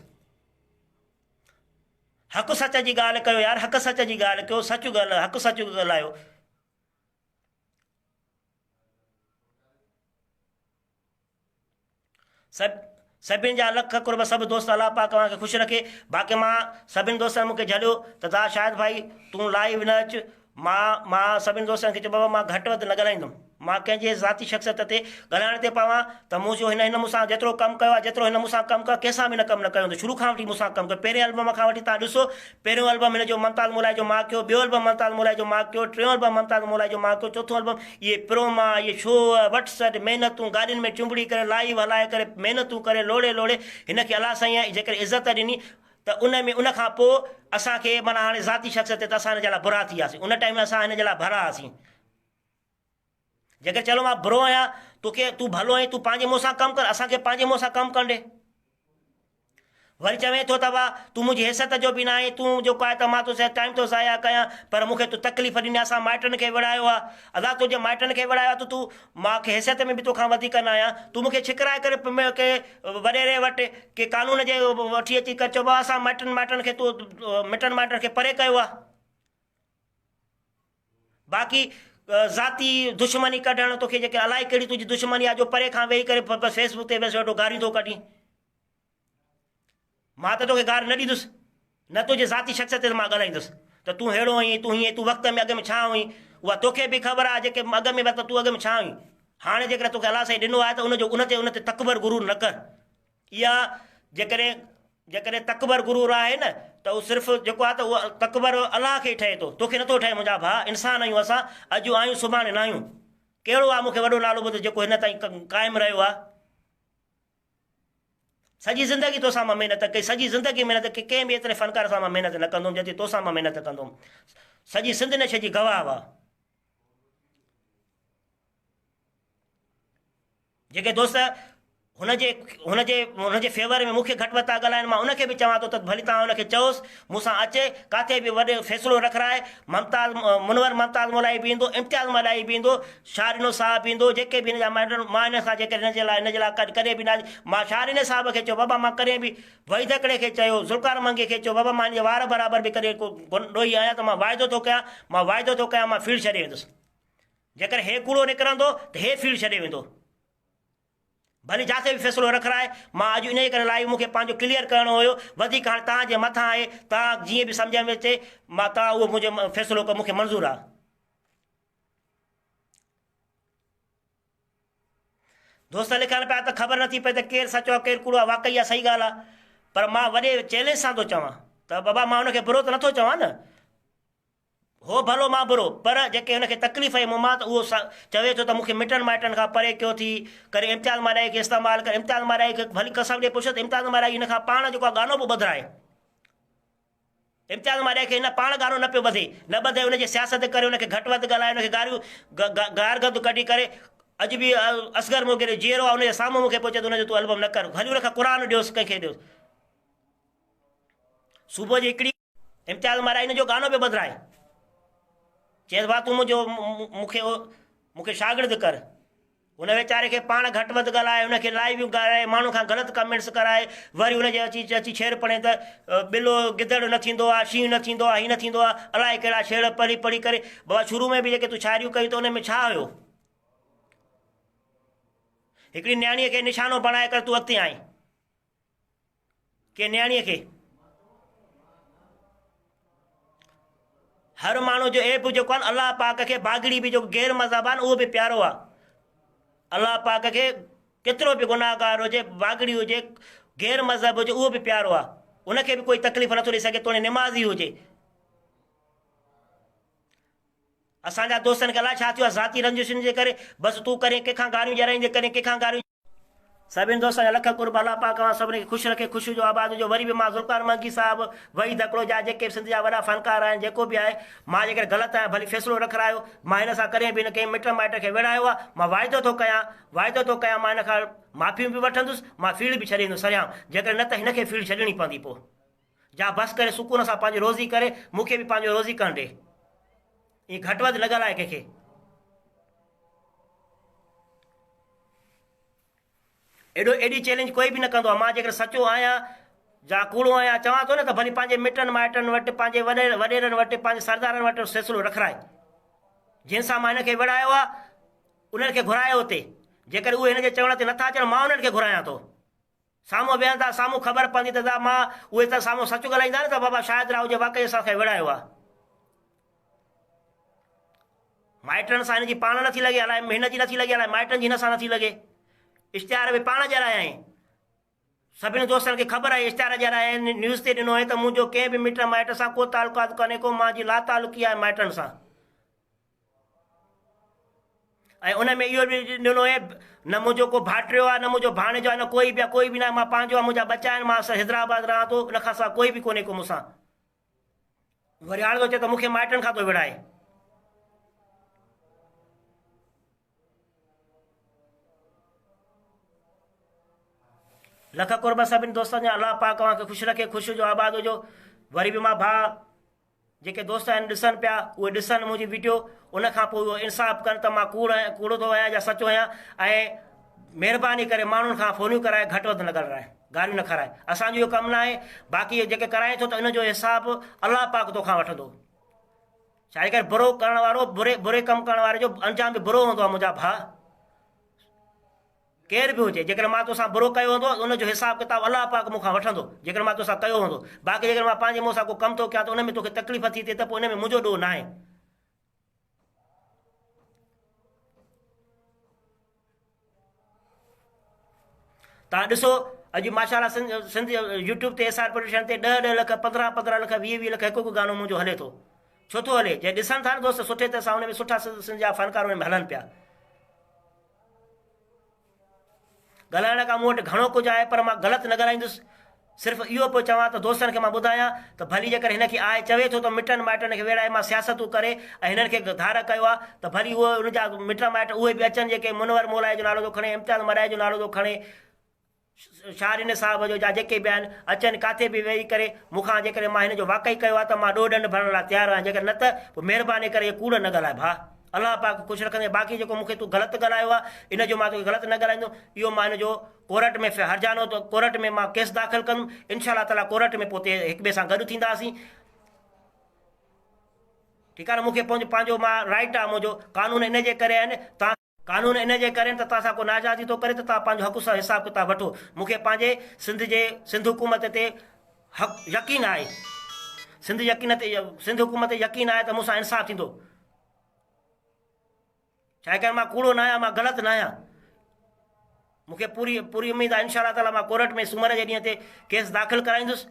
حق سچ جي ڳالهه ڪيو يار، حق سچ جي ڳالهه ڪيو، سچ ڳالهه، حق سچ ڳالهايو. سڀ سڀن جا لک قرب سڀ دوست الله پاڪ اوهان کي خوش رکي باقي مان سڀن دوستن مونکي جهليو ته دا شاهد ڀائي تون لائيو نه اچ مان مان سڀن دوستن کي چيو بابا مان گهٽ وڌ نه ڳالهائيندم مان ڪنهن جي ذاتي شخصيت تي ڳالهائڻ تي پوان ته مون جو هن هن مون سان جيترو ڪم ڪيو آهي جيترو هن مون سان ڪم ڪيو ڪنهن سان به هن ڪم نه ڪيو هوندو شروع کان وٺي مون سان ڪم ڪيو پهرين البم کان وٺي تان ڏسو پهريون البم هن جو ممتاز مولائي جو مان ڪيو، ٻيو البم ممتاز مولائي جو مان ڪيو، ٽيون البم ممتاز مولائي جو مان ڪيو، چوٿون البم اهي پروما، اهي شو، وٺ سڏ، محنتون، گاڏين ۾ چنبڙي ڪري لائيو هلائي ڪري محنتون ڪري لوڙي لوڙي هن کي الله سائين جيڪڏهن عزت ڏني ته ان ۾ ان کان پوء اسان کي معنيٰ هاڻي ذاتي شخصيت تي ته اسان هن جي لاء برا ٿي وياسين ان ٽائيم ۾ اسان هن جي لاء ڀلا هئاسين. جيڪر چلو مان برو آهيان توکي تون ڀلو آهين تون پنهنجي منهن سان ڪم ڪر اسان کي پنهنجي منهن سان ڪم ڪرڻ ڏي. وري چوين ٿو ته وا تون منهنجي حيثيت جو به ناهين تون جيڪو آهي ته مان توسان ٽائيم ٿو ضايع ڪيان پر مون کي تو تڪليف ڏني اسان مائٽن کي وڙهايو آهي ادا تنهنجي مائٽن کي وڙهايو آهي ته تون مان کي حيثيت ۾ به توکان وڌيڪ نه آهيان تون مون کي ڇڪرائي ڪري ڪي وڏيري وٽ ڪي قانون جي وٺي اچي ڪري چئو بابا اسان مائٽن مائٽن کي تو مٽن مائٽن کي پري ڪيو آهي. باقي ذاتي دشمني ڪڍڻ توکي جيڪي الائي ڪهڙي تنهنجي دشمني آهي جو پري کان ويهي ڪري بس فيس بڪ تي بس ويٺو گاريون ٿو ڪڍين. مان ته توکي گار نه ڏيندس نه تنهنجي ذاتي شخصيت تي مان ڳالهائيندس ته تون ههڙو آهين تون هيئن تون وقت ۾ اڳ ۾ ڇا هئين اها توکي به خبر آهي جيڪي اڳ ۾ وقت تون اڳ ۾ ڇا هئين هاڻي جيڪڏهن توکي الله سائين ڏنو آهي ته ان جو ان تي ان تي تڪبر غرور نه ڪر اها جيڪڏهن جيڪڏهن تڪبر غرور آهي نه ته اهو صرف جيڪو آهي ته اهو تڪبر الله کي ئي ٺهي ٿو توکي نٿو ٺهي منهنجا ڀاء انسان آهيون اسان اڄ آهيون سڀاڻي نه آهيون ڪهڙو آهي مون کي وڏو نالو ٻڌ جيڪو هن تائين قائم رهيو آهي سڄي زندگي توسان مان محنت ڪئي سڄي زندگي محنت ڪئي ڪنهن به ايتري فنڪار سان مان محنت نه ڪندو هوم جيتري توسان مان محنت ڪندو هوم سڄي سنڌ نشي جي گواهه هئا جيڪي دوست هن جي هن جي هن جي فيور ۾ مون کي گهٽ وڌ ٿا ڳالهائن مان ان کي به چوان ٿو ته ڀلي توهان ان کي چئوس مون سان اچي ڪاٿي به وڏي فيصلو رکرائي ممتاز منور ممتاز مولائي به ايندو امتياز مولائي به ايندو شاهه ڏنو صاحب به ايندو جيڪي به هن جا مائٽ آهن مان هن سان جيڪڏهن هن جي لاء هن جي لاء ڪڏهن به نه مان شاهه ڏني صاحب کي چيو بابا مان ڪڏهن به وحيد هڪڙي کي چيو ذوالفقار منگي کي چيو بابا مان هن جي وار برابر به ڪڏهن ڪو ڏوهي آهيان ته مان واعدو ٿو ڪيان مان واعدو ٿو ڪيان مان فيلڊ ڇڏي ويندس جيڪڏهن هي ڪوڙو نڪرندو ته هي فيلڊ ڇڏي ويندو. ڀلي جاٿي به فيصلو رکرائي، مان اڄ انهيء ڪري لائيو مون کي پنهنجو ڪليئر ڪرڻو هيو، وڌيڪ هاڻي توهان جي مٿان آهي، توهان جيئن به سمجهه ۾ اچي مان توهان اهو منهنجو فيصلو ڪيو مون کي منظور آهي. دوست لکن پيا ته خبر نٿي پئي ته ڪير سچو آهي ڪير ڪوڙو آهي واقعي اها صحيح ڳالهه آهي پر مان وڏي چئلينج سان ٿو چوان ته بابا مان ان کي برو ته نٿو چوان نه هو ڀلو مان برو، پر جيڪي هن کي تڪليف آئي مون مان ته اهو چوي ٿو ته مون کي مٽن مائٽن کان پري ڪيو ٿي ڪري امتياز مارائي کي استعمال ڪري امتياز مارائي کي ڀلي قسم ڏئي پڇو ته امتياز مارائي هن کان پاڻ جيڪو آهي گانو پيو ٻڌرائي امتياز مارائي کي هن پاڻ گانو نه پيو ٻڌي نه ٻڌي ان جي سياست ڪري ان کي گهٽ وڌ ڳالهائي ان کي گاريون گار گند ڪڍي ڪري اڄ به اصغر موگيري جيئرو آهي ان جي سامهون مون کي پيو چئي ته ان جو تون البم نه ڪر ڀلي ان کان قرآن ڏيوس ڪنهن کي ڏيوس صبح جي هڪڙي امتياز مارائي هن جو گانو پيو ٻڌرائي. چيس ڀاء تون منهنجو مون کي مون کي شاگرد ڪر. هن ويچاري کي پاڻ گهٽ وڌ ڳالهائي هن کي لائيويون ڳالهائي ماڻهن کان غلط ڪمينٽس ڪرائي وري هن جي اچي اچي ڇير پڻي ته ٻلو گدڙ نه ٿيندو آ شينهن نه ٿيندو آ هي نه ٿيندو آ الائي ڪهڙا شعر پڙهي پڙهي ڪري بابا شروع ۾ به جيڪي تون شاعريون ڪيون ته ان ۾ ڇا هيو هڪڙي نياڻيء کي نشانو بڻائي ڪري تون اڳتي آئين. ڪنهن نياڻيء کي. هر ماڻهو جو عيب جيڪو آهي الله پاڪ کي باگڙي به جيڪو غير مذهب آهي اهو به پيارو آهي. الله پاڪ کي ڪيترو به گناهگار هجي باگڙي هجي غير مذهب هجي اهو به پيارو آهي. ان کي به ڪوئي تڪليف نٿو ڏئي سگهي توڻي نمازي هجي. اسان جا دوستن کي الائي ڇا ٿيو آهي ذاتي رنجشن جي ڪري بس تون ڪڏهن ڪنهن کان گاريون ڏيارائيندين ڪڏهن ڪنهن کان گاريون. سڀني دوستن جا لک قرب الله پاڪ اوهان سڀني کي خوش رکي خوش هجو آباد هجو وري به مان ذوالفقار منگي صاحب وحيد هڪڙو جا جيڪي به سنڌ جا وڏا فنڪار آهن جيڪو به آهي مان جيڪڏهن غلط آهيان ڀلي فيصلو رکرايو مان هن سان ڪڏهن به نه ڪنهن مٽ مائٽ کي وڙهايو آهي مان واعدو ٿو ڪيان واعدو ٿو ڪيان مان هن کان معافيون به وٺندس مان فيلڊ به ڇڏي ايندس سرهيان جيڪڏهن نه ته هن کي فيلڊ ڇڏڻي پوندي پوء جا بس ڪري سڪون سان پنهنجي روزي ڪري مون کي به پنهنجو روزي ڪرڻ ڏي ائين گهٽ وڌ نه ڳالهائي ڪنهن کي. ايڏو ايڏي چئلينج ڪوئي به نه ڪندو آهي مان جيڪڏهن سچو آهيان جا ڪوڙو آهيان چوان ٿو نه ته ڀلي پنهنجي مٽن مائٽن وٽ پنهنجي وڏي وڏيرن وٽ پنهنجي سردارن وٽ فيصلو رکرائي جن سان مان هن کي وڙهايو آهي انهن کي گهرايو اتي جيڪڏهن اهي هن جي چوڻ تي نٿا اچن مان انهن کي گهرايان ٿو سامهون ويهندا سامهون خبر پوندي ته مان اهي ته سامهون سچ ڳالهائيندا نه ته بابا شاهد راهو جي واقعي اسان کي وڙهايو آهي مائٽن سان هن جي پاڻ نٿي لڳي الائي هن جي نٿي لڳي الائي مائٽن جي هن سان نٿي لڳي. اشتهار به پاڻ ڏيارايائين. سڀني دوستن کي خبر آهي اشتهار ڏيارايائين نيوز تي ڏنو هئين ته منهنجو ڪنهن به مٽ مائٽ سان ڪو تعلقات ڪونهي ڪو مان جي لاتعلقي آهي مائٽن سان. ۽ ان ۾ اهو به ڏنو آهي نه منهنجو ڪو ڀائٽيو آهي نه منهنجو ڀاڻيجو آهي نه ڪوئي به آهي ڪوئي به ناهي مان پنهنجو آهي منهنجا ٻچا آهن مان حيدرآباد رهان ٿو ان کان سواء ڪوئي به ڪونهي ڪو مون سان. وري هاڻي ٿو چئي ته مون کي مائٽن کان ٿو وڙهائي. لک قرب سڀني دوستن جا الله پاڪ اوهان کي خوش رکي خوش هجو آباد هجو وري به مان ڀاء جيڪي دوست آهن ڏسن پيا اهي ڏسن منهنجي ويڊيو ان کان پوء اهو انصاف ڪن ته مان ڪوڙ آهيان ڪوڙو ٿو آهيان يا سچو آهيان ۽ مهرباني ڪري ماڻهن کان فونيون ڪرائي گهٽ وڌ نه ڳالهرائي گاريون نه کارائي اسان جو اهو ڪم نه آهي باقي جيڪي ڪرائين ٿو ته ان جو حساب الله پاڪ توکان وٺندو ڇا جي ڪري برو ڪرڻ وارو بري بري ڪم ڪرڻ واري جو انجام به برو هوندو آهي منهنجا ڀاء ڪير به هجي جيڪڏهن مان توسان برو ڪيو هوندو ته ان جو حساب ڪتاب الله پاڪ مون کان وٺندو جيڪڏهن مان توسان ڪيو هوندو باقي جيڪڏهن مان پنهنجي منهن سان ڪو ڪم ٿو ڪيان ته ان ۾ توکي تڪليف ٿي ٿئي ته پوء ان ۾ منهنجو ڏوهه ناهي. توهان ڏسو اڄ ماشاء الله سنڌ سنڌ يوٽيوب تي ايس آر پروڊڪشن تي ڏهه ڏهه لک پندرهن پندرهن لک ويهه ويهه لک هڪ هڪ گانو منهنجو هلي ٿو ڇو ٿو هلي جي ڏسن ٿا نه دوست سٺي طرح سان ان ۾ سٺا سنڌ جا فنڪار ان ۾ هلن پيا ڳالهائڻ کان مون وٽ گهڻو ڪجهه آهي پر مان غلط نه ڳالهائيندس. صرف اهو پيو چوان ته دوستن کي مان ٻڌايان ته ڀلي جيڪر هن کي آء چوي ٿو ته مٽن مائٽن کي ويڙهائي مان سياستون ڪري ۽ هنن کي ڌار ڪيو آهي ته ڀلي اهي ان جا مٽ مائٽ اهي به اچن جيڪي منور مولائي جو نالو ٿو کڻي امتياز مڏائي جو نالو ٿو کڻي شاهرين صاحب جو جا جيڪي به آهن اچن ڪاٿي به ويهي ڪري مون کان جيڪڏهن مان هن جو واقعي ڪيو آهي ته مان ڏوهه ڏنڊ ڀرڻ لاء تيار آهيان جيڪڏهن نه ته پوء مهرباني ڪري اهي ڪوڙ نه ڳالهاء ڀاء الله پاڪ خوش رکندي باقي جيڪو مون کي تون غلط ڳالهايو آهي ان جو مان توکي غلط نه ڳالهائيندم اهو مان هن جو ڪورٽ ۾ هرجانو ته ڪورٽ ۾ مان ڪيس داخل ڪندم انشاء الله تعالي ڪورٽ ۾ پوء هڪ ٻئي سان گڏ ٿينداسين ٺيڪ آهي نه مون کي پنهنجو مان رائٽ آهي منهنجو قانون ان جي ڪري آهن تان قانون ان جي ڪري ته توهان سان ڪو ناجائزي ٿو ڪري ته توهان پنهنجو حق سان حساب ڪتاب وٺو. مون کي پنهنجي سنڌ جي سنڌ حڪومت تي حق يقين آهي. سنڌ يقين تي سنڌ حڪومت تي يقين آهي ته مون سان انصاف ٿيندو. ڇاڪاڻ مان ڪوڙو نه آهيان مان غلط نه آهيان. مون کي پوري پوري اميد آهي انشاء الله تعالي مان ڪورٽ ۾ سومر جي ڏينهن تي ڪيس داخل ڪرائيندس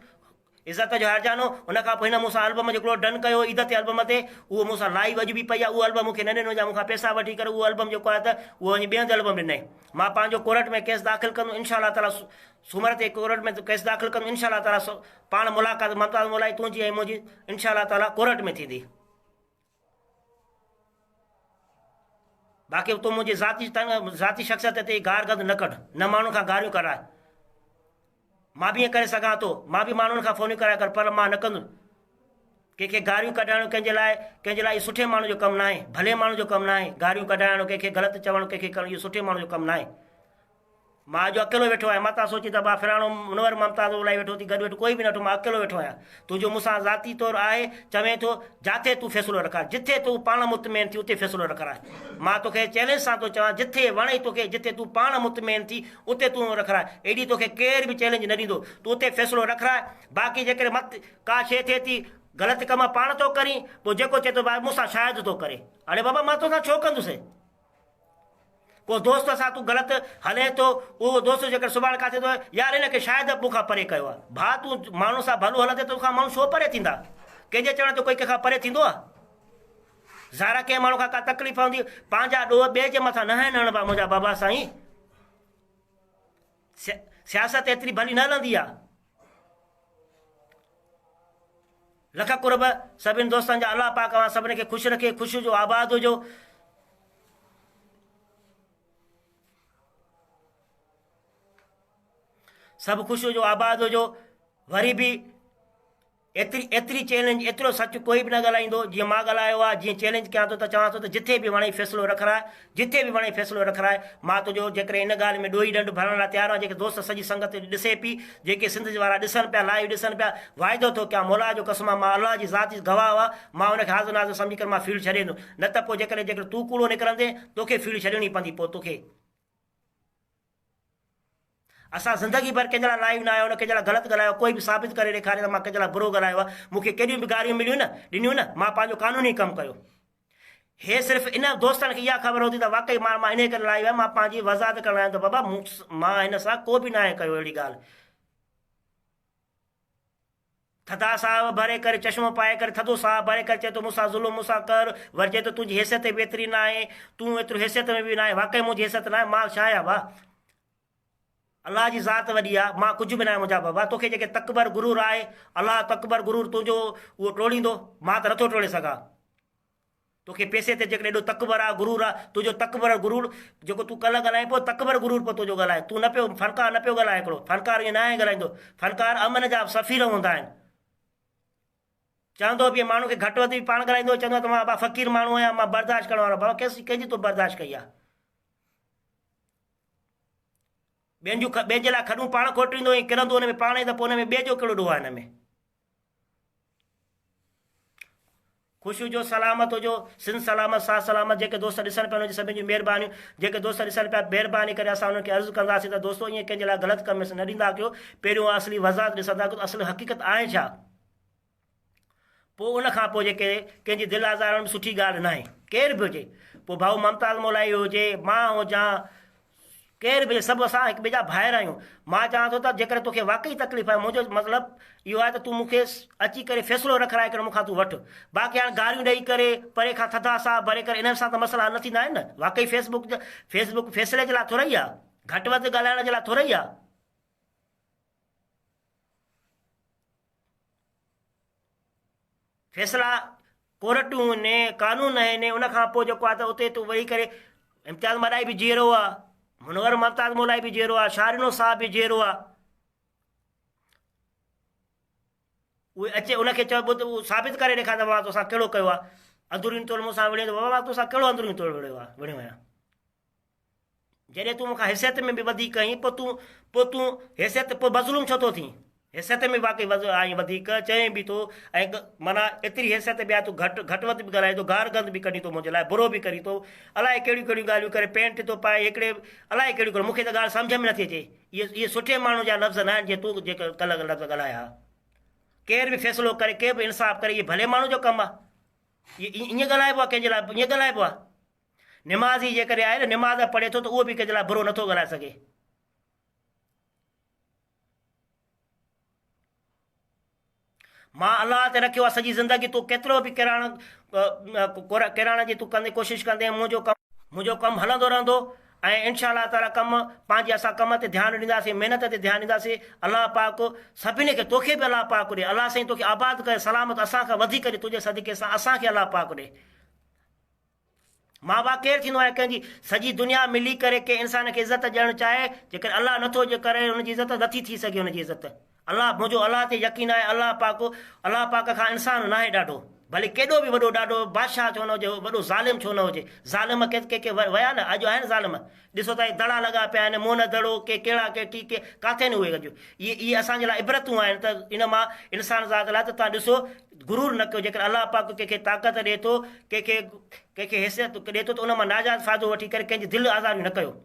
عزت جو هرجانو ان کان پوء هن مون سان البم جو هڪڙو ڊن ڪيو عيد تي البم تي اهو مون سان لائيو اڄ به پئي آهي اهو البم مون کي نه ڏنو جا مون کان پئسا وٺي ڪري اهو البم جيڪو آهي ته اهو وڃي ٻئي هنڌ البم ڏنائين مان پنهنجو ڪورٽ ۾ ڪيس داخل ڪندم انشاء الله تعالي سومر تي ڪورٽ ۾ ڪيس داخل ڪندم انشاء الله تعالي پاڻ ملاقات ممتاز مولائي تنهنجي ۽ منهنجي انشاء الله تعالي ڪورٽ ۾ ٿيندي باقي تون منهنجي ذاتي ذاتي شخصيت تي گار گند نه ڪڍ نه ماڻهن کان گاريون ڪڍراء مان به ائين ڪري سگهان ٿو مان به ماڻهن کان فونيون ڪرائي ڪر پر مان نه ڪندس ڪنهن کي گاريون ڪڍائڻ ڪنهن جي لاء ڪنهن جي لاء اهو سٺي ماڻهو جو ڪم ناهي ڀلي ماڻهو جو ڪم ناهي گاريون ڪڍائڻ ڪنهن کي غلط چوڻ ڪنهن کي ڪرڻ اهو سٺي ماڻهو جو ڪم ناهي مان اڄ اڪيلو ويٺو آهيان، متان سوچين ته ڀاء فلاڻو منور ممتاز الائي ويٺو اٿي گڏ ويٺو ڪوئي به نه ويٺو مان اڪيلو ويٺو آهيان. تنهنجو مون سان ذاتي طور آهي، چوين ٿو جاٿي تون فيصلو رکراء، جٿي تون پاڻ مطمئن ٿي اتي فيصلو رکراء. مان توکي چئلينج سان ٿو چوان جٿي وڻئي توکي جٿي تون پاڻ مطمئن ٿي اتي تون رکراء. ايڏي توکي ڪير به چئلينج نه ڏيندو. تون اتي فيصلو رکراء. باقي جيڪڏهن مت ڪا شيء ٿئي ٿي غلط ڪم پاڻ ٿو ڪرين پوء جيڪو چئي ٿو ڀاء مون سان شايد ٿو ڪري. اڙي بابا مان توسان ڇو ڪندس. ڪو دوست سان تون غلط هلين ٿو، اهو دوست جيڪر سڀاڻي ڪاٿي ٿو يار هن کي شايد مون کان پري ڪيو آهي. ڀاء تون ماڻهن سان ڀلو هلندين ته توکان ماڻهو ڇو پري ٿيندا؟ ڪنهن جي چوڻ تي ڪوئي ڪنهن کان پري ٿيندو آهي؟ ظاهر آهي ڪنهن ماڻهو کان ڪا تڪليف هوندي، پنهنجا ڏوهه ٻئي جي مٿان ناهن هڻبا منهنجا بابا سائين. سياست ايتري ڀلي نه هلندي آهي. لک قرب سڀني دوستن جا الله پاڪ اوهان سڀني کي خوش رکي خوش هجو آباد هجو. سڀ خوش هجو آباد هجو وري به ايتري ايتري چئلينج ايترو سچ ڪوئي به نه ڳالهائيندو جيئن مان ڳالهايو آهي جيئن چئلينج ڪيان ٿو ته چوان ٿو ته جٿي به وڻئي فيصلو رکراء جٿي به وڻئي فيصلو رکراء مان تنهنجو جيڪڏهن ان ڳالهه ۾ ڏوهي ڏنڊ ڀرڻ لاء تيار آهيان جيڪي دوست سڄي سنگت ڏسي پي جيڪي سنڌ وارا ڏسن پيا لائيو ڏسن پيا واعدو ٿو ڪيان مولا جو قسم آ مان الله جي ذات جي گواهه آ مان ان کي حاضر ناظر سمجهي ڪري مان فيلڊ ڇڏي ڏيندس نه ته پوء جيڪڏهن جيڪڏهن تون ڪوڙو نڪرندين توکي فيلڊ ڇڏڻي پوندي پوء توکي اسان زندگي ڀر ڪنهن جي لاء لائيو نه آيو نه ڪنهن جي لاء غلط ڳالهايو ڪوئي به ثابت ڪري ڏيکاري ته مان ڪنهن جي لاء برو ڳالهايو آهي مون کي ڪيڏيون به گاريون مليون نه ڏنيون نه مان پنهنجو قانوني ڪم ڪيو هي صرف ان دوستن کي اها خبر هوندي ته واقعي مان مان انهي ڪري لائيو آهيان مان پنهنجي وضاحت ڪرڻ آيو ته بابا مون مان هن سان ڪو به ناهي ڪيو اهڙي ڳالهه. ٿڌا ساهه ڀري ڪري چشمو پائي ڪري ٿڌو ساهه ڀري ڪري چئي ٿو مون سان ظلم مون سان ڪر وري چئي ٿو تنهنجي حيثيت به ايتري ناهي تون ايترو حيثيت ۾ به ناهي واقعي منهنجي حيثيت ناهي مان ڇا آهيان ڀا الله جي ذات وڏي آ مان ڪجهه به ناهيان منهنجا بابا توکي جيڪي تڪبر غرور آهي الله تڪبر غرور تنهنجو اهو ٽوڙيندو مان ته نٿو ٽوڙي سگهان توکي پيسي تي جيڪڏهن ايڏو تڪبر آ غرور آ تنهنجو تڪبر غرور جيڪو تون ڪلهه ڳالهائين پيو تڪبر غرور پيو تنهنجو ڳالهائي تون نه پيو فنڪار نه پيو ڳالهائي هڪڙو فنڪار ائين ناهي ڳالهائيندو فنڪار امن جا سفير هوندا آهن چوندو به ماڻهو کي گهٽ وڌ به پاڻ ڳالهائيندو چوندو ته مان ابا فقير ماڻهو آهيان مان برداشت ڪرڻ وارو بابا ڪيس ڪنهن جي تو برداشت ڪئي آ ٻين جون ٻين جي لاء کڏون پاڻ کوٽيندو ۽ ڪرندو ان ۾ پاڻ ئي ته پوء ان ۾ ٻئي جو ڪهڙو ڏوهه آهي ان ۾ خوش هجو سلامت هجو سنڌ سلامت ساٿ سلامت جيڪي دوست ڏسن پيا انهن جي سڀني جون مهربانيون جيڪي دوست ڏسن پيا مهرباني ڪري اسان انهن کي عرض ڪنداسين ته دوستو ائين ڪنهن جي لاء غلط ڪمينٽس نه ڏيندا ڪيو پهريون اصلي وضاحت ڏسندا ڪيو ته اصل حقيقت آهي ڇا پوء ان کان پوء جيڪي ڪنهن جي دل آزارڻ به سٺي ڳالهه ناهي ڪير به هجي پوء ڀائو ممتاز مولائي هجي مان هجان ڪير به سڀ اسان هڪ ٻئي جا ڀائر آهيون. مان چوان ٿو ته جيڪڏهن توکي واقعي تڪليف آهي منهنجو مطلب اهو آهي ته تون مون کي اچي ڪري فيصلو رکرائي ڪري مون کان تون وٺ. باقي هاڻ گاريون ڏئي ڪري پري کان ٿڌا ساهه ڀري ڪري انهن سان ته مسئلا حل نه ٿيندا آهن نه. واقعي فيس بڪ فيس بڪ فيصلي جي لاء ٿورئي آهي. گهٽ وڌ ڳالهائڻ جي لاء ٿورئي آهي. فيصلا ڪورٽون آهن، قانون آهن، ان کان پوء جيڪو آهي ته اتي تون ويهي ڪري امتياز ملائي به جيئرو آهي، منور ممتاز مولائي به جيئرو آهي، شاهرينو صاحب به جيئرو آهي. اهي اچي ان کي چئو ٻڌ ثابت ڪري ڏيکار ته بابا توسان ڪهڙو ڪيو آهي. اندروني طور مون سان وڙهين ته بابا مان توسان ڪهڙو اندروني طور وڙهيو آهي وڙهيو آهيان. جڏهن تون مون کان حيثيت ۾ به وڌيڪ آهين، پوء تون، پوء تون حيثيت، پوء مظلوم ڇو ٿو ٿين؟ حيثيت ۾ واقعي آهين وڌيڪ، چئين به ٿو ۽ معنيٰ ايتري حيثيت به آهي تون گهٽ، گهٽ وڌ به ڳالهائين ٿو، گار گند به ڪڍين ٿو منهنجي لاء، برو به ڪرين ٿو، الائي ڪهڙيون ڪهڙيون ڳالهيون ڪري، پينٽ ٿو پائي، هڪڙي، الائي ڪهڙيون ڪهڙيون، مون کي ته ڳالهه سمجهه ۾ نٿي اچي. اهي، اهي سٺي ماڻهو جا لفظ ناهن جيئن تون جيڪي ڪلهه لفظ ڳالهايا ها. ڪير به فيصلو ڪري، ڪير به انصاف ڪري، اهي ڀلي ماڻهو جو ڪم آهي. اهي ائين ڳالهائبو آهي ڪنهن جي لاء، ائين ڳالهائبو آهي. نمازي جيڪڏهن آهي نه نماز پڙهي ٿو ته اهو به ڪنهن جي لاء برو نٿو ڳالهائي سگهي. مان الله تي رکيو آهي سڄي زندگي تون ڪيترو به ڪراڻ ڪراڻ جي تون ڪندي ڪوشش ڪندين منهنجو ڪم منهنجو ڪم هلندو رهندو ۽ انشاء الله تعالي ڪم پنهنجي اسان ڪم تي ڌيان ڏينداسين محنت تي ڌيان ڏينداسين الله پاڪ سڀني کي توکي به الله پاڪ ڏي الله سائين توکي آباد ڪري سلامت اسان کان وڌيڪ ڏي تنهنجي صدقي سان اسان کي الله پاڪ ڏي مان با ڪير ٿيندو آهي ڪنهن جي سڄي دنيا ملي ڪري ڪنهن انسان کي عزت ڏيڻ چاهي جيڪڏهن الله نٿو جي ڪري ان جي عزت نٿي ٿي سگهي ان جي عزت الله منهنجو الله تي يقين آهي الله پاڪ الله پاڪ کان انسان ناهي ڏاڍو ڀلي ڪيڏو به وڏو ڏاڍو بادشاهه ڇو نه هجي وڏو ظالم ڇو نه هجي ظالم ڪي ڪي ڪي ويا نه اڄ آهن ظالم ڏسو ته دڙا لڳا پيا آهن موهن دڙو ڪي ڪهڙا ڪي ٽي ڪي ڪاٿي آهن اهي اڄ اهي اهي اسان جي لاء عبرتون آهن ته ان مان انسان ذات لاء ته توهان ڏسو غرور نه ڪيو جيڪڏهن الله پاڪ ڪنهن کي طاقت ڏئي ٿو ڪنهن کي ڪنهن کي حيثيت ڏئي ٿو ته ان مان ناجائز فائدو وٺي ڪري ڪنهن جي دل آزاري نه ڪيو.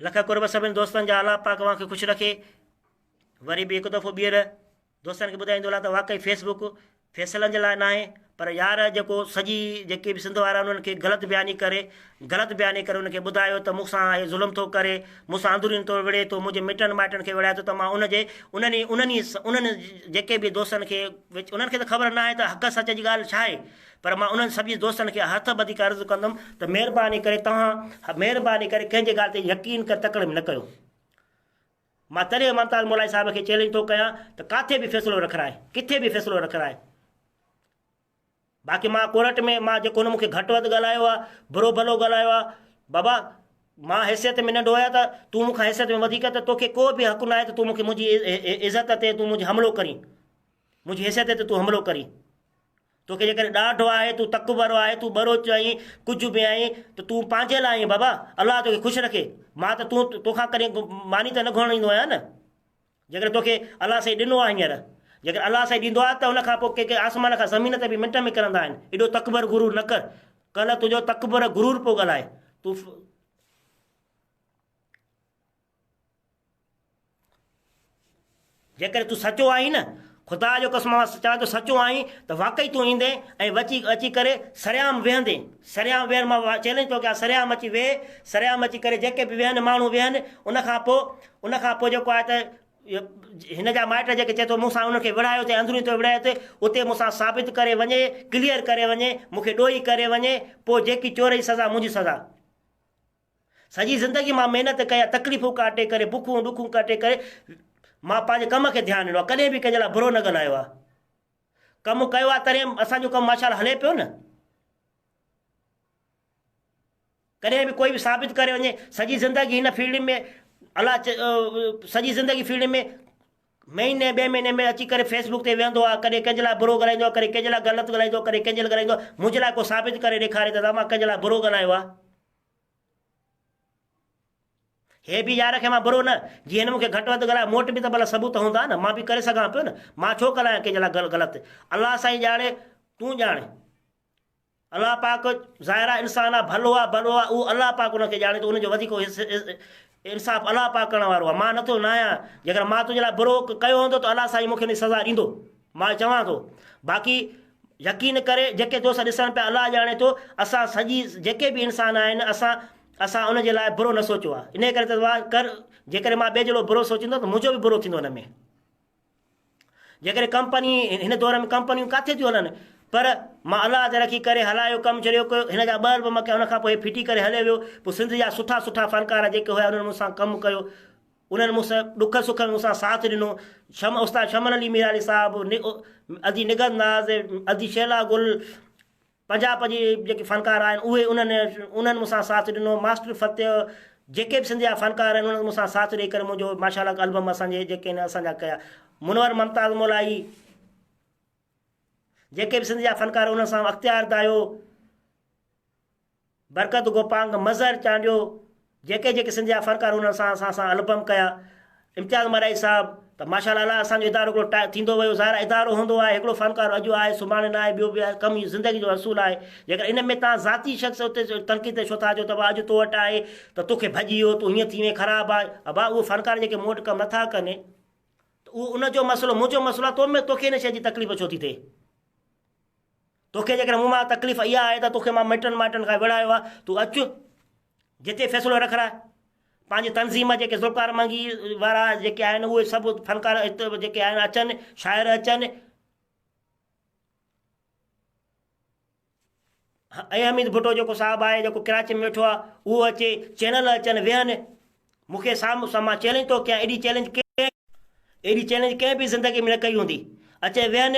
لک قرب سڀني دوستن جا الله پاڪ اوهان کي خوش رکي وري به هڪ دفعو ٻيهر دوستن کي ٻڌائيندو هلان ته واقعي فيس بڪ فيصلن جي لاء ناهي پر يار جيڪو سڄي جيڪي به سنڌ وارا انهن کي غلط بياني ڪري غلط بياني ڪري انهن کي ٻڌايو ته مون سان هي ظلم ٿو ڪري مون سان اندروني طور وڙهي ٿو منهنجي مٽن مائٽن کي وڙهائي ٿو ته مان ان جي انهن ئي انهن ئي انهن جيڪي به دوستن کي انهن کي ته خبر ناهي ته حق سچ جي ڳالهه ڇا آهي پر مان انهن سڀني دوستن کي هٿ ٻڌي ڪري عرض ڪندم ته مهرباني ڪري توهان مهرباني ڪري ڪنهن جي ڳالهه تي يقين ڪري تڪڙ ۾ نه ڪيو. مان تڏهن ممتاز مولائي صاحب کي چئلينج ٿو ڪيان ته ڪاٿي به فيصلو رکرائي، ڪٿي به فيصلو رکرائي. باقي مان ڪورٽ ۾ مان جيڪو هن مون کي گهٽ وڌ ڳالهايو آهي، برو ڀلو ڳالهايو آهي، بابا مان حيثيت ۾ ننڍو آهيان ته تون مون کان حيثيت ۾ وڌيڪ ته توکي ڪو به حق ناهي ته تون مون کي منهنجي عزت تي تون منهنجي حملو ڪرين، منهنجي حيثيت تي تون حملو ڪرين. توکي جيڪڏهن ڏاڍو آهي، تون تڪبر آهي، تون ٻروچ آهين، ڪجهه به آهين ته تون پنهنجي لاء آهين بابا، الله توکي خوش رکي، مان ته تون توکان ڪڏهن ماني ته نه گهرڻ ايندو آهيان نه. جيڪڏهن توکي الله سائين ڏنو آهي هينئر، جيڪڏهن الله سائين ڏيندو آهي ته ان کان پوء ڪي ڪي آسمان کان زمين تي به منٽ ۾ ڪرندا آهن، ايڏو تڪبر غرور نه ڪر، ڪلهه تنهنجو تڪبر غرور پيو ڳالهائي، تون. جيڪڏهن تون سچو آهين نه، خدا جو قسم مان چوان ٿو سچو آهين ته واقعي تون ايندين ۽ وچي اچي ڪري سرعام ويهندين. سرعام ويهڻ مان چئلينج ٿو ڪيان سرعام اچي ويهه، سرعام اچي ڪري جيڪي به ويهن ماڻهو ويهن ان کان پوء ان کان پوء جيڪو آهي ته هن جا مائٽ جيڪي چئي ٿو مون سان انهن کي وڙهايو اٿئي اندروني طور وڙهايو اٿئي اتي مون سان ثابت ڪري وڃي ڪليئر ڪري وڃي مون کي ڏوهي ڪري وڃي پوء جيڪي چور جي سزا منهنجي سزا. سڄي زندگي مان محنت ڪئي آهي تڪليفون ڪاٽي ڪري بکون ڏکون ڪاٽي ڪري مان پنهنجي ڪم کي ڌيان ڏنو آهي ڪڏهن به ڪنهن جي لاء برو نه ڳالهايو آهي ڪم ڪيو آهي تڏهن اسان جو ڪم ماشاء الله هلي پيو نه ڪڏهن به ڪوئي به ثابت ڪري وڃي سڄي زندگي هن فيلڊ ۾ الله سڄي زندگي فيلڊ ۾ مهيني ٻئي مهيني ۾ اچي ڪري فيس بڪ تي ويهندو آهي ڪڏهن ڪنهن جي لاء برو ڳالهائيندو آهي ڪڏهن ڪنهن جي لاء غلط ڳالهائيندو آهي ڪڏهن ڪنهن جي لاء ڳالهائيندو آهي منهنجي لاء ڪو ثابت ڪري ڏيکاري ته مان ڪنهن جي لاء برو ڳالهايو آهي هي به يار کي مان برو نه جي هن مون کي گهٽ وڌ ڳالهايو مون وٽ به ته ڀلا ثبوت هوندا نه مان به ڪري سگهان پيو نه مان ڇو ڳالهايان ڪنهن جي لاء غلط الله سائين ڄاڻي تون ڄاڻي الله پاڪ ظاهر آ انسان آ ڀلو آ برو آ اهو الله پاڪ ان کي ڄاڻي ٿو ان جو وڌيڪ انصاف الله پاڪ ڪرڻ وارو آ مان نٿو نه آهيان جيڪڏهن مان تنهنجي لاء برو ڪيو هوندو ته الله سائين مون کي ان جي سزا ڏيندو مان چوان ٿو باقي يقين ڪري جيڪي دوست ڏسن پيا الله ڄاڻي ٿو اسان سڄي جيڪي به انسان آهن اسان اسان ان جي لاء برو نه سوچيو آ انهي ڪري ته ڪر جيڪڏهن مان ٻئي جهڙو برو سوچيندو ته منهنجو به برو ٿيندو ان ۾ جيڪڏهن ڪمپني هن دور ۾ ڪمپنيون ڪاٿي ٿيون هلن پر مان الله تي رکي ڪري هلايو ڪم ڇڏيو ڪيو هن جا ٻه البم ڪيا ان کان پوء هي ڦٽي ڪري هليو ويو پوء سنڌ جا سٺا سٺا فنڪار جيڪي هيا انهن مون سان ڪم ڪيو انهن مون سان ڏک سک ۾ مون سان ساٿ ڏنو شم استاد شمن علي ميرالي صاحب ادي نگهت ناز ادي شيلا گل پنجاب جي جيڪي فنڪار آهن اهي انهن انهن مون سان ساٿ ڏنو ماسٽر فتح جيڪي به سنڌ جا فنڪار آهن انهن مون سان ساٿ ڏئي ڪري منهنجو ماشاء الله البم اسان جي جيڪي آهن اسان جا ڪيا منور ممتاز مولائي جيڪي به سنڌ جا فنڪار انهن سان اختيار دايو برڪت گوپانگ، مظهر چانڊيو، جيڪي جيڪي سنڌ جا فنڪار انهن سان اسان سان البم ڪيا، امتياز مارئي صاحب ته ماشاء الله الله اسان جو ادارو هڪڙو ٽا ٿيندو ويو ظاهر آهي ادارو هوندو آهي هڪڙو فنڪار اڄ آهي سڀاڻي نه آهي ٻيو به آهي ڪم زندگي جو اصول آهي جيڪر ان ۾ تان ذاتي شخص اتي تنقيد تي ڇو ٿا اچو ته اڄ تو وٽ آهي ته توکي ڀڄي ويو تون هيئن ٿي وئين خراب آهي ابا اهو فنڪار جيڪي مون وٽ ڪم نٿا ڪن ته اهو ان جو مسئلو منهنجو مسئلو آهي تو ۾ توکي ان شيء جي تڪليف ڇو ٿي ٿئي توکي جيڪڏهن مون مان تڪليف اها آهي ته توکي مان مٽن مائٽن کان وڙهايو آهي، تون اچ جتي فيصلو رکراء. پنهنجي تنظيم جيڪي ذوالفقار منگي وارا جيڪي آهن اهي سڀ فنڪار جيڪي آهن اچن، شاعر اچن. ۽ حميد ڀٽو جيڪو صاحب آهي جيڪو ڪراچي ۾ ويٺو آهي اهو اچي، چينل اچن ويهن. مون کي سامهون سان مان چئلينج ٿو ڪيان ايڏي چئلينج ڪنهن ايڏي چئلينج ڪنهن به زندگي ۾ نه ڪئي هوندي اچي ويهن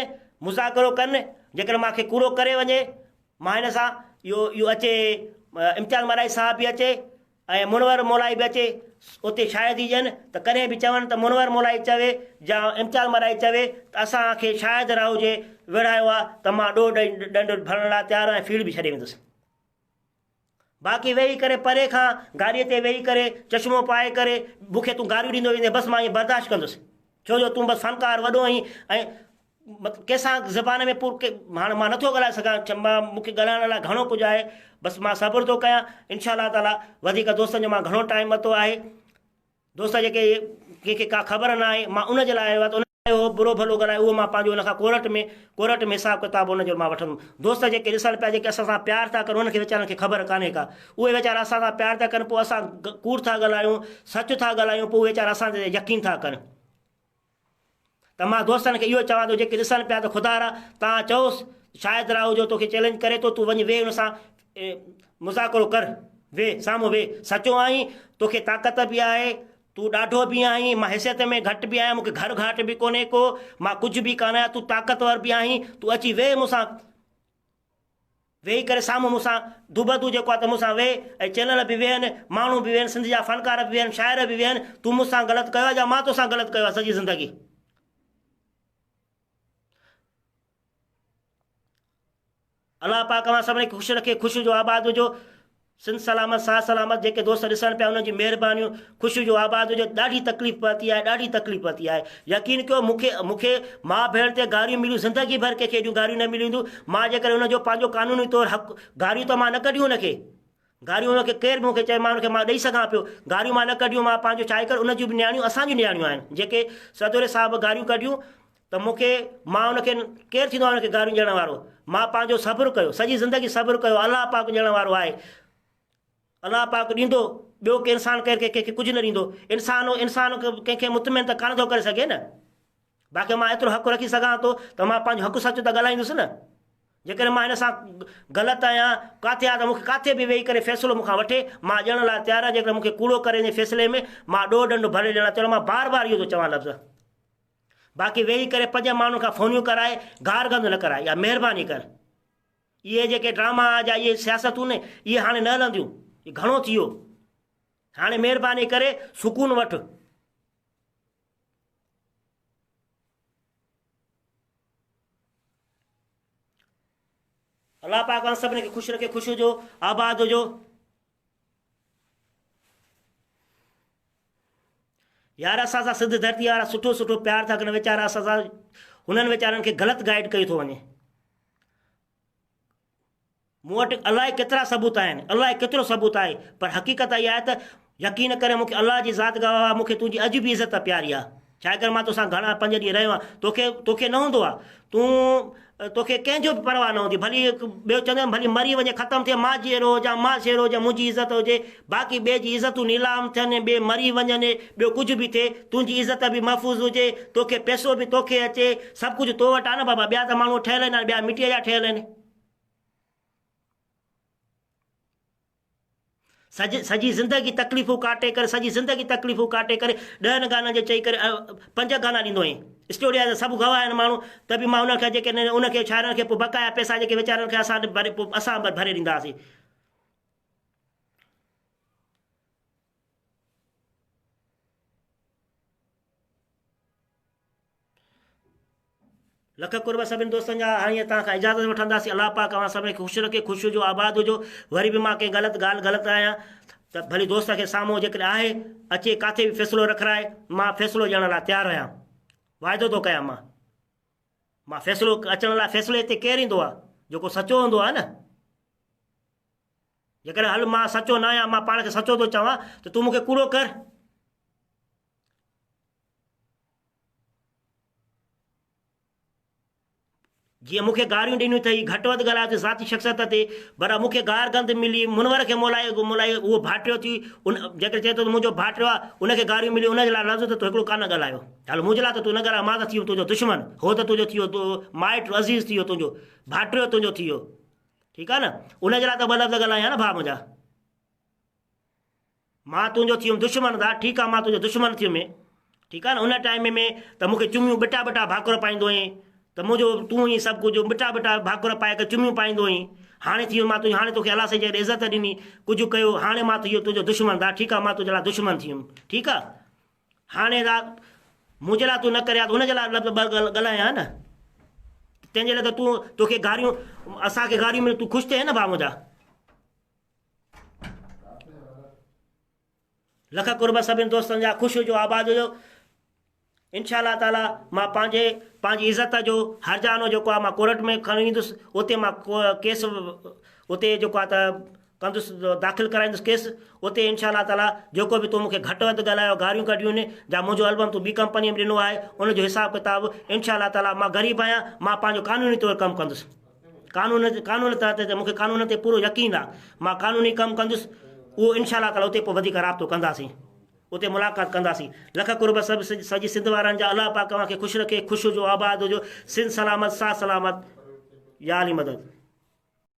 مذاڪرو ڪن جيڪڏهن مان کي ڪوڙو ڪري وڃي مان هن سان اهو اهو اچي امتياز مارائي صاحب به اچي ۽ منور مولائي به اچي اتي شاهدي ڏين ته ڪڏهن به چون ته منور مولائي چوي يا امتياز مارائي چوي ته اسان کي شاهد راهوجي وڙهايو آهي ته مان ڏوهه ڏنڊ ڀرڻ لاء تيار آهيان ۽ فيلڊ به ڇڏي ويندس. باقي ويهي ڪري پري کان گاڏيء تي ويهي ڪري چشمو پائي ڪري مون کي تون گاريون ڏيندو ويندين بس مان ائين برداشت ڪندس ڇو جو تون بس فنڪار وڏو آهين ۽ مطلب ڪنهن سان زبان ۾ پور هاڻ مان نٿو ڳالهائي سگهان مان مون کي ڳالهائڻ لاء گهڻو ڪجهه آهي بس مان صبر ٿو ڪيان انشاء الله تعاليٰ وڌيڪ دوستن جو مان گهڻو ٽائيم ورتو آهي دوست جيڪي ڪنهن کي ڪا خبر نه آهي مان ان جي لاء آيو آهيان ته ان اهو برو ڀلو ڳالهائي اهو مان پنهنجو ان کان ڪورٽ ۾ ڪورٽ ۾ حساب ڪتاب ان جو مان وٺندم دوست جيڪي ڏسن پيا جيڪي اسان سان پيار ٿا ڪن انهن کي ويچارن کي خبر ڪانهي ڪا اهي ويچارا اسان سان پيار ٿا ڪن پوء اسان ڪوڙ ٿا ڳالهايون سچ ٿا ڳالهايون پوء ويچارا اسان تي يقين ٿا ڪن ته مان دوستن کي اهو چوان ٿو جيڪي ڏسن پيا ته خدا را تان چئوس شاهد راهو جو توکي چئلينج ڪري ٿو تون وڃ ويهه ان سان مذاڪرو ڪر ويهه سامهون ويهه سچو آهين توکي طاقت به آهي تون ڏاڍو به آهين مان حيثيت ۾ گهٽ به آهيان مون کي گهر گهاٽ به ڪونهي ڪو مان ڪجهه به ڪانه آهيان تون طاقتور به آهين تون اچي ويهه مون سان ويهي ڪري سامهون مون سان دوبدو جيڪو آهي ته مون سان ويهه ۽ چينل به ويهن ماڻهو به ويهن سنڌ جا فنڪار به ويهن شاعر به ويهن تون مون سان غلط ڪيو آهي يا مان توسان غلط ڪيو آهي سڄي زندگي الله پاڪ اوهان سڀني کي خوش رکي خوش هجو آباد هجو سنڌ سلامت ساھ سلامت جيڪي دوست ڏسن پيا انهن جي مهربانيون خوش هجو آباد هجو ڏاڍي تڪليف پهتي آهي ڏاڍي تڪليف پهتي آهي يقين ڪيو مونکي مونکي ماء ڀيڻ تي گاريون مليون زندگي ڀر ڪنهن کي ايڏيون گاريون نه مليون هونديون مان جيڪڏهن ان جو پنهنجو قانوني طور حق گاريون ته مان نه ڪڍيون ان کي گاريون ان کي ڪير به مونکي چئي مان ان کي مان ڏئي سگهان پيو گاريون مان نه ڪڍيون مان پنهنجو چاهي ڪري ان جون به نياڻيون اسان جون نياڻيون آهن جيڪي صدوري صاحب گاريون ڪڍيون. ته مون کي مان ان کي ڪير ٿيندو آهي ان کي گاريون ڏيڻ وارو مان پنهنجو صبر ڪيو سڄي زندگي صبر ڪيو الله پاڪ ڏيڻ وارو آهي الله پاڪ ڏيندو ٻيو ڪي انسان ڪير ڪنهن کي ڪجهه نه ڏيندو انسان انسان ڪنهن کي مطمئن ته ڪانه ٿو ڪري سگهي نه باقي مان ايترو حق رکي سگهان ٿو ته مان پنهنجو حق سچ ته ڳالهائيندس نه جيڪڏهن مان هن سان غلط آهيان ڪاٿي آهيان ته مون کي ڪاٿي به ويهي ڪري فيصلو مون کان وٺي مان ڏيڻ لاء تيار آهيان جيڪڏهن مون کي ڪوڙو ڪري وڃي فيصلي ۾ مان ڏوهه ڏنڊ ڀري ڏيڻ لاء تيار آهيان مان بار بار اهو ٿو چوان لفظ باقي ويهي ڪري پنج ماڻهن کان فونيون ڪرائي گار گند نه ڪرائي اها مهرباني ڪر اهي جيڪي ڊراما جا اهي سياستون نه اهي هاڻي نه هلنديون گهڻو ٿي ويو هاڻي مهرباني ڪري سڪون وٺ الله پاڪ اوهان سڀني کي خوش رکي خوش هجو آباد هجو يار اسان سان سنڌ ڌرتي وارا سٺو سٺو پيار ٿا ڪن ويچارا اسان سان هنن ويچارن کي غلط گائيڊ ڪيو ٿو وڃي مون وٽ الائي ڪيترا ثبوت آهن، الائي ڪيترو ثبوت آهي، پر حقيقت اها آهي ته يقين ڪري مون کي الله جي ذات گواهه آهي، مون کي تنهنجي اڄ به عزت پياري آهي. ڇاهي ڪري مان توسان گهڻا پنج ڏينهن رهيو آهيان، توکي توکي نه هوندو آهي، تون توکي ڪنهن جو به پرواهه نه هوندي، ڀلي ٻيو چوندو آهيان ڀلي مري وڃي ختم ٿئي، مان جيئرو هجان، مان سيئرو هجان، منهنجي عزت هجي، باقي ٻئي جي عزتون نيلام ٿين، ٻئي مري وڃن، ٻيو ڪجهه به ٿئي، تنهنجي عزت به محفوظ هجي، توکي پئسو به توکي اچي، سڀ ڪجهه تو وٽ آهي نه بابا، ٻيا ته ماڻهو ٺهيل آهن، ٻيا مٽيء جا ٺهيل آهن. سڄي زندگي تڪليفون ڪاٽي ڪري سڄي زندگي تڪليفون ڪاٽي ڪري ڏهن گانن جي چئي ڪري پنج گانا ڏيندو آهين اسٽوڊيا جا سڀ گواهه آهن ماڻهو ته به مان انهن کي جيڪي ان کي شاعرن کي پوء بقايا پئسا جيڪي ويچارن کي اسان ڀري پوء اسان ڀري ڏيندا هئاسين لک قرب سڀني دوستن جا هاڻي توهان کان اجازت وٺنداسين الله پاڪ اوهان سڀني کي خوش رکي خوش هجو آباد هجو وري به مان ڪنهن غلط ڳالهه غلط آهيان ته ڀلي دوست کي سامهون جيڪڏهن آهي اچي ڪاٿي به فيصلو رکرائي مان فيصلو ڏيڻ لاء تيار آهيان واعدو ٿو ڪيان مان مان فيصلو اچڻ لاء فيصلي تي ڪير ايندو آهي جيڪو سچو هوندو آهي نه جيڪڏهن هل مان سچو نه آهيان مان پاڻ کي سچو ٿو چوان ته تون مون کي ڪوڙو ڪر جيئن مون کي گاريون ڏنيون اٿئي، گهٽ وڌ ڳالهايو اٿئي ذاتي شخصيت تي، پر مون کي گار گند ملي، منور کي مولائي مولائي اهو ڀائٽيو ٿي، ان جيڪڏهن چئي ٿو ته منهنجو ڀائٽيو آهي، ان کي گاريون مليون، ان جي لاء لفظ ته تو هڪڙو ڪانه ڳالهايو. هل منهنجي لاء ته تون نه ڳالهايو، مان ته ٿي ويم تنهنجو دشمن، هو ته تنهنجو ٿي ويو مائٽ عزيز ٿي ويو تنهنجو، ڀائٽيو تنهنجو ٿي ويو. ٺيڪ آهي نه، ان جي لاء ته ٻه لفظ ڳالهايان نه ڀاء منهنجا. مان تنهنجو ٿي ويم دشمن دا ٺيڪ آ مان تنهنجو دشمن ٿي ويم ٺيڪ آ نه ان ٽائيم ۾ ته مون کي چميون ٻٽا ٻٽا ڀاڪر پائيندو هئين ته منهنجو تون هئين سڀ ڪجهه ٻٽا ٻٽا ڀاڪر پائي ڪري چميون پائيندو هئين هاڻي ٿي ويم مان تنهنجو هاڻي توکي الله سائين جيڪڏهن عزت ڏني ڪجهه ڪيو هاڻي مان ٿي ويو تنهنجو دشمن دا ٺيڪ آ مان تنهنجي لاء دشمن ٿي ويم ٺيڪ آ هاڻي دا منهنجي لاء تون نه ڪريان ته ان جي لاء لفظ ٻه ڳالهايان نه تنهنجي لاء ته تون توکي گاريون اسان کي گاريون مليون تون خوش ٿئين نه ڀاء منهنجا لک قرب سڀني دوستن جا خوش هجو آباد هجو انشاء الله تعالي مان پنهنجي پنهنجي عزت جو هرجانو جيڪو آهي مان ڪورٽ ۾ کڻي ويندس اتي مان ڪيس اتي جيڪو آهي ته ڪندس داخل ڪرائيندس ڪيس اتي انشاء الله تعالي جيڪو به تو مونکي گهٽ وڌ ڳالهايو گاريون ڪڍيون جا منهنجو البم تو ٻي ڪمپني ۾ ڏنو آهي ان جو حساب ڪتاب انشاء الله تعالي مان غريب آهيان مان پنهنجو قانوني طور ڪم ڪندس قانون قانون تحت ته مون کي قانون تي پورو يقين آ مان قانوني ڪم ڪندس اهو انشاء الله تعالي اتي پوء وڌيڪ رابطو ڪنداسين اتي ملاقات ڪنداسين لک قرب سڀ سڄي سنڌ وارن جا الله پاڪ اوهان کي خوش رکي خوش هجو آباد هجو سنڌ سلامت ساٿ سلامت يا علي مدد.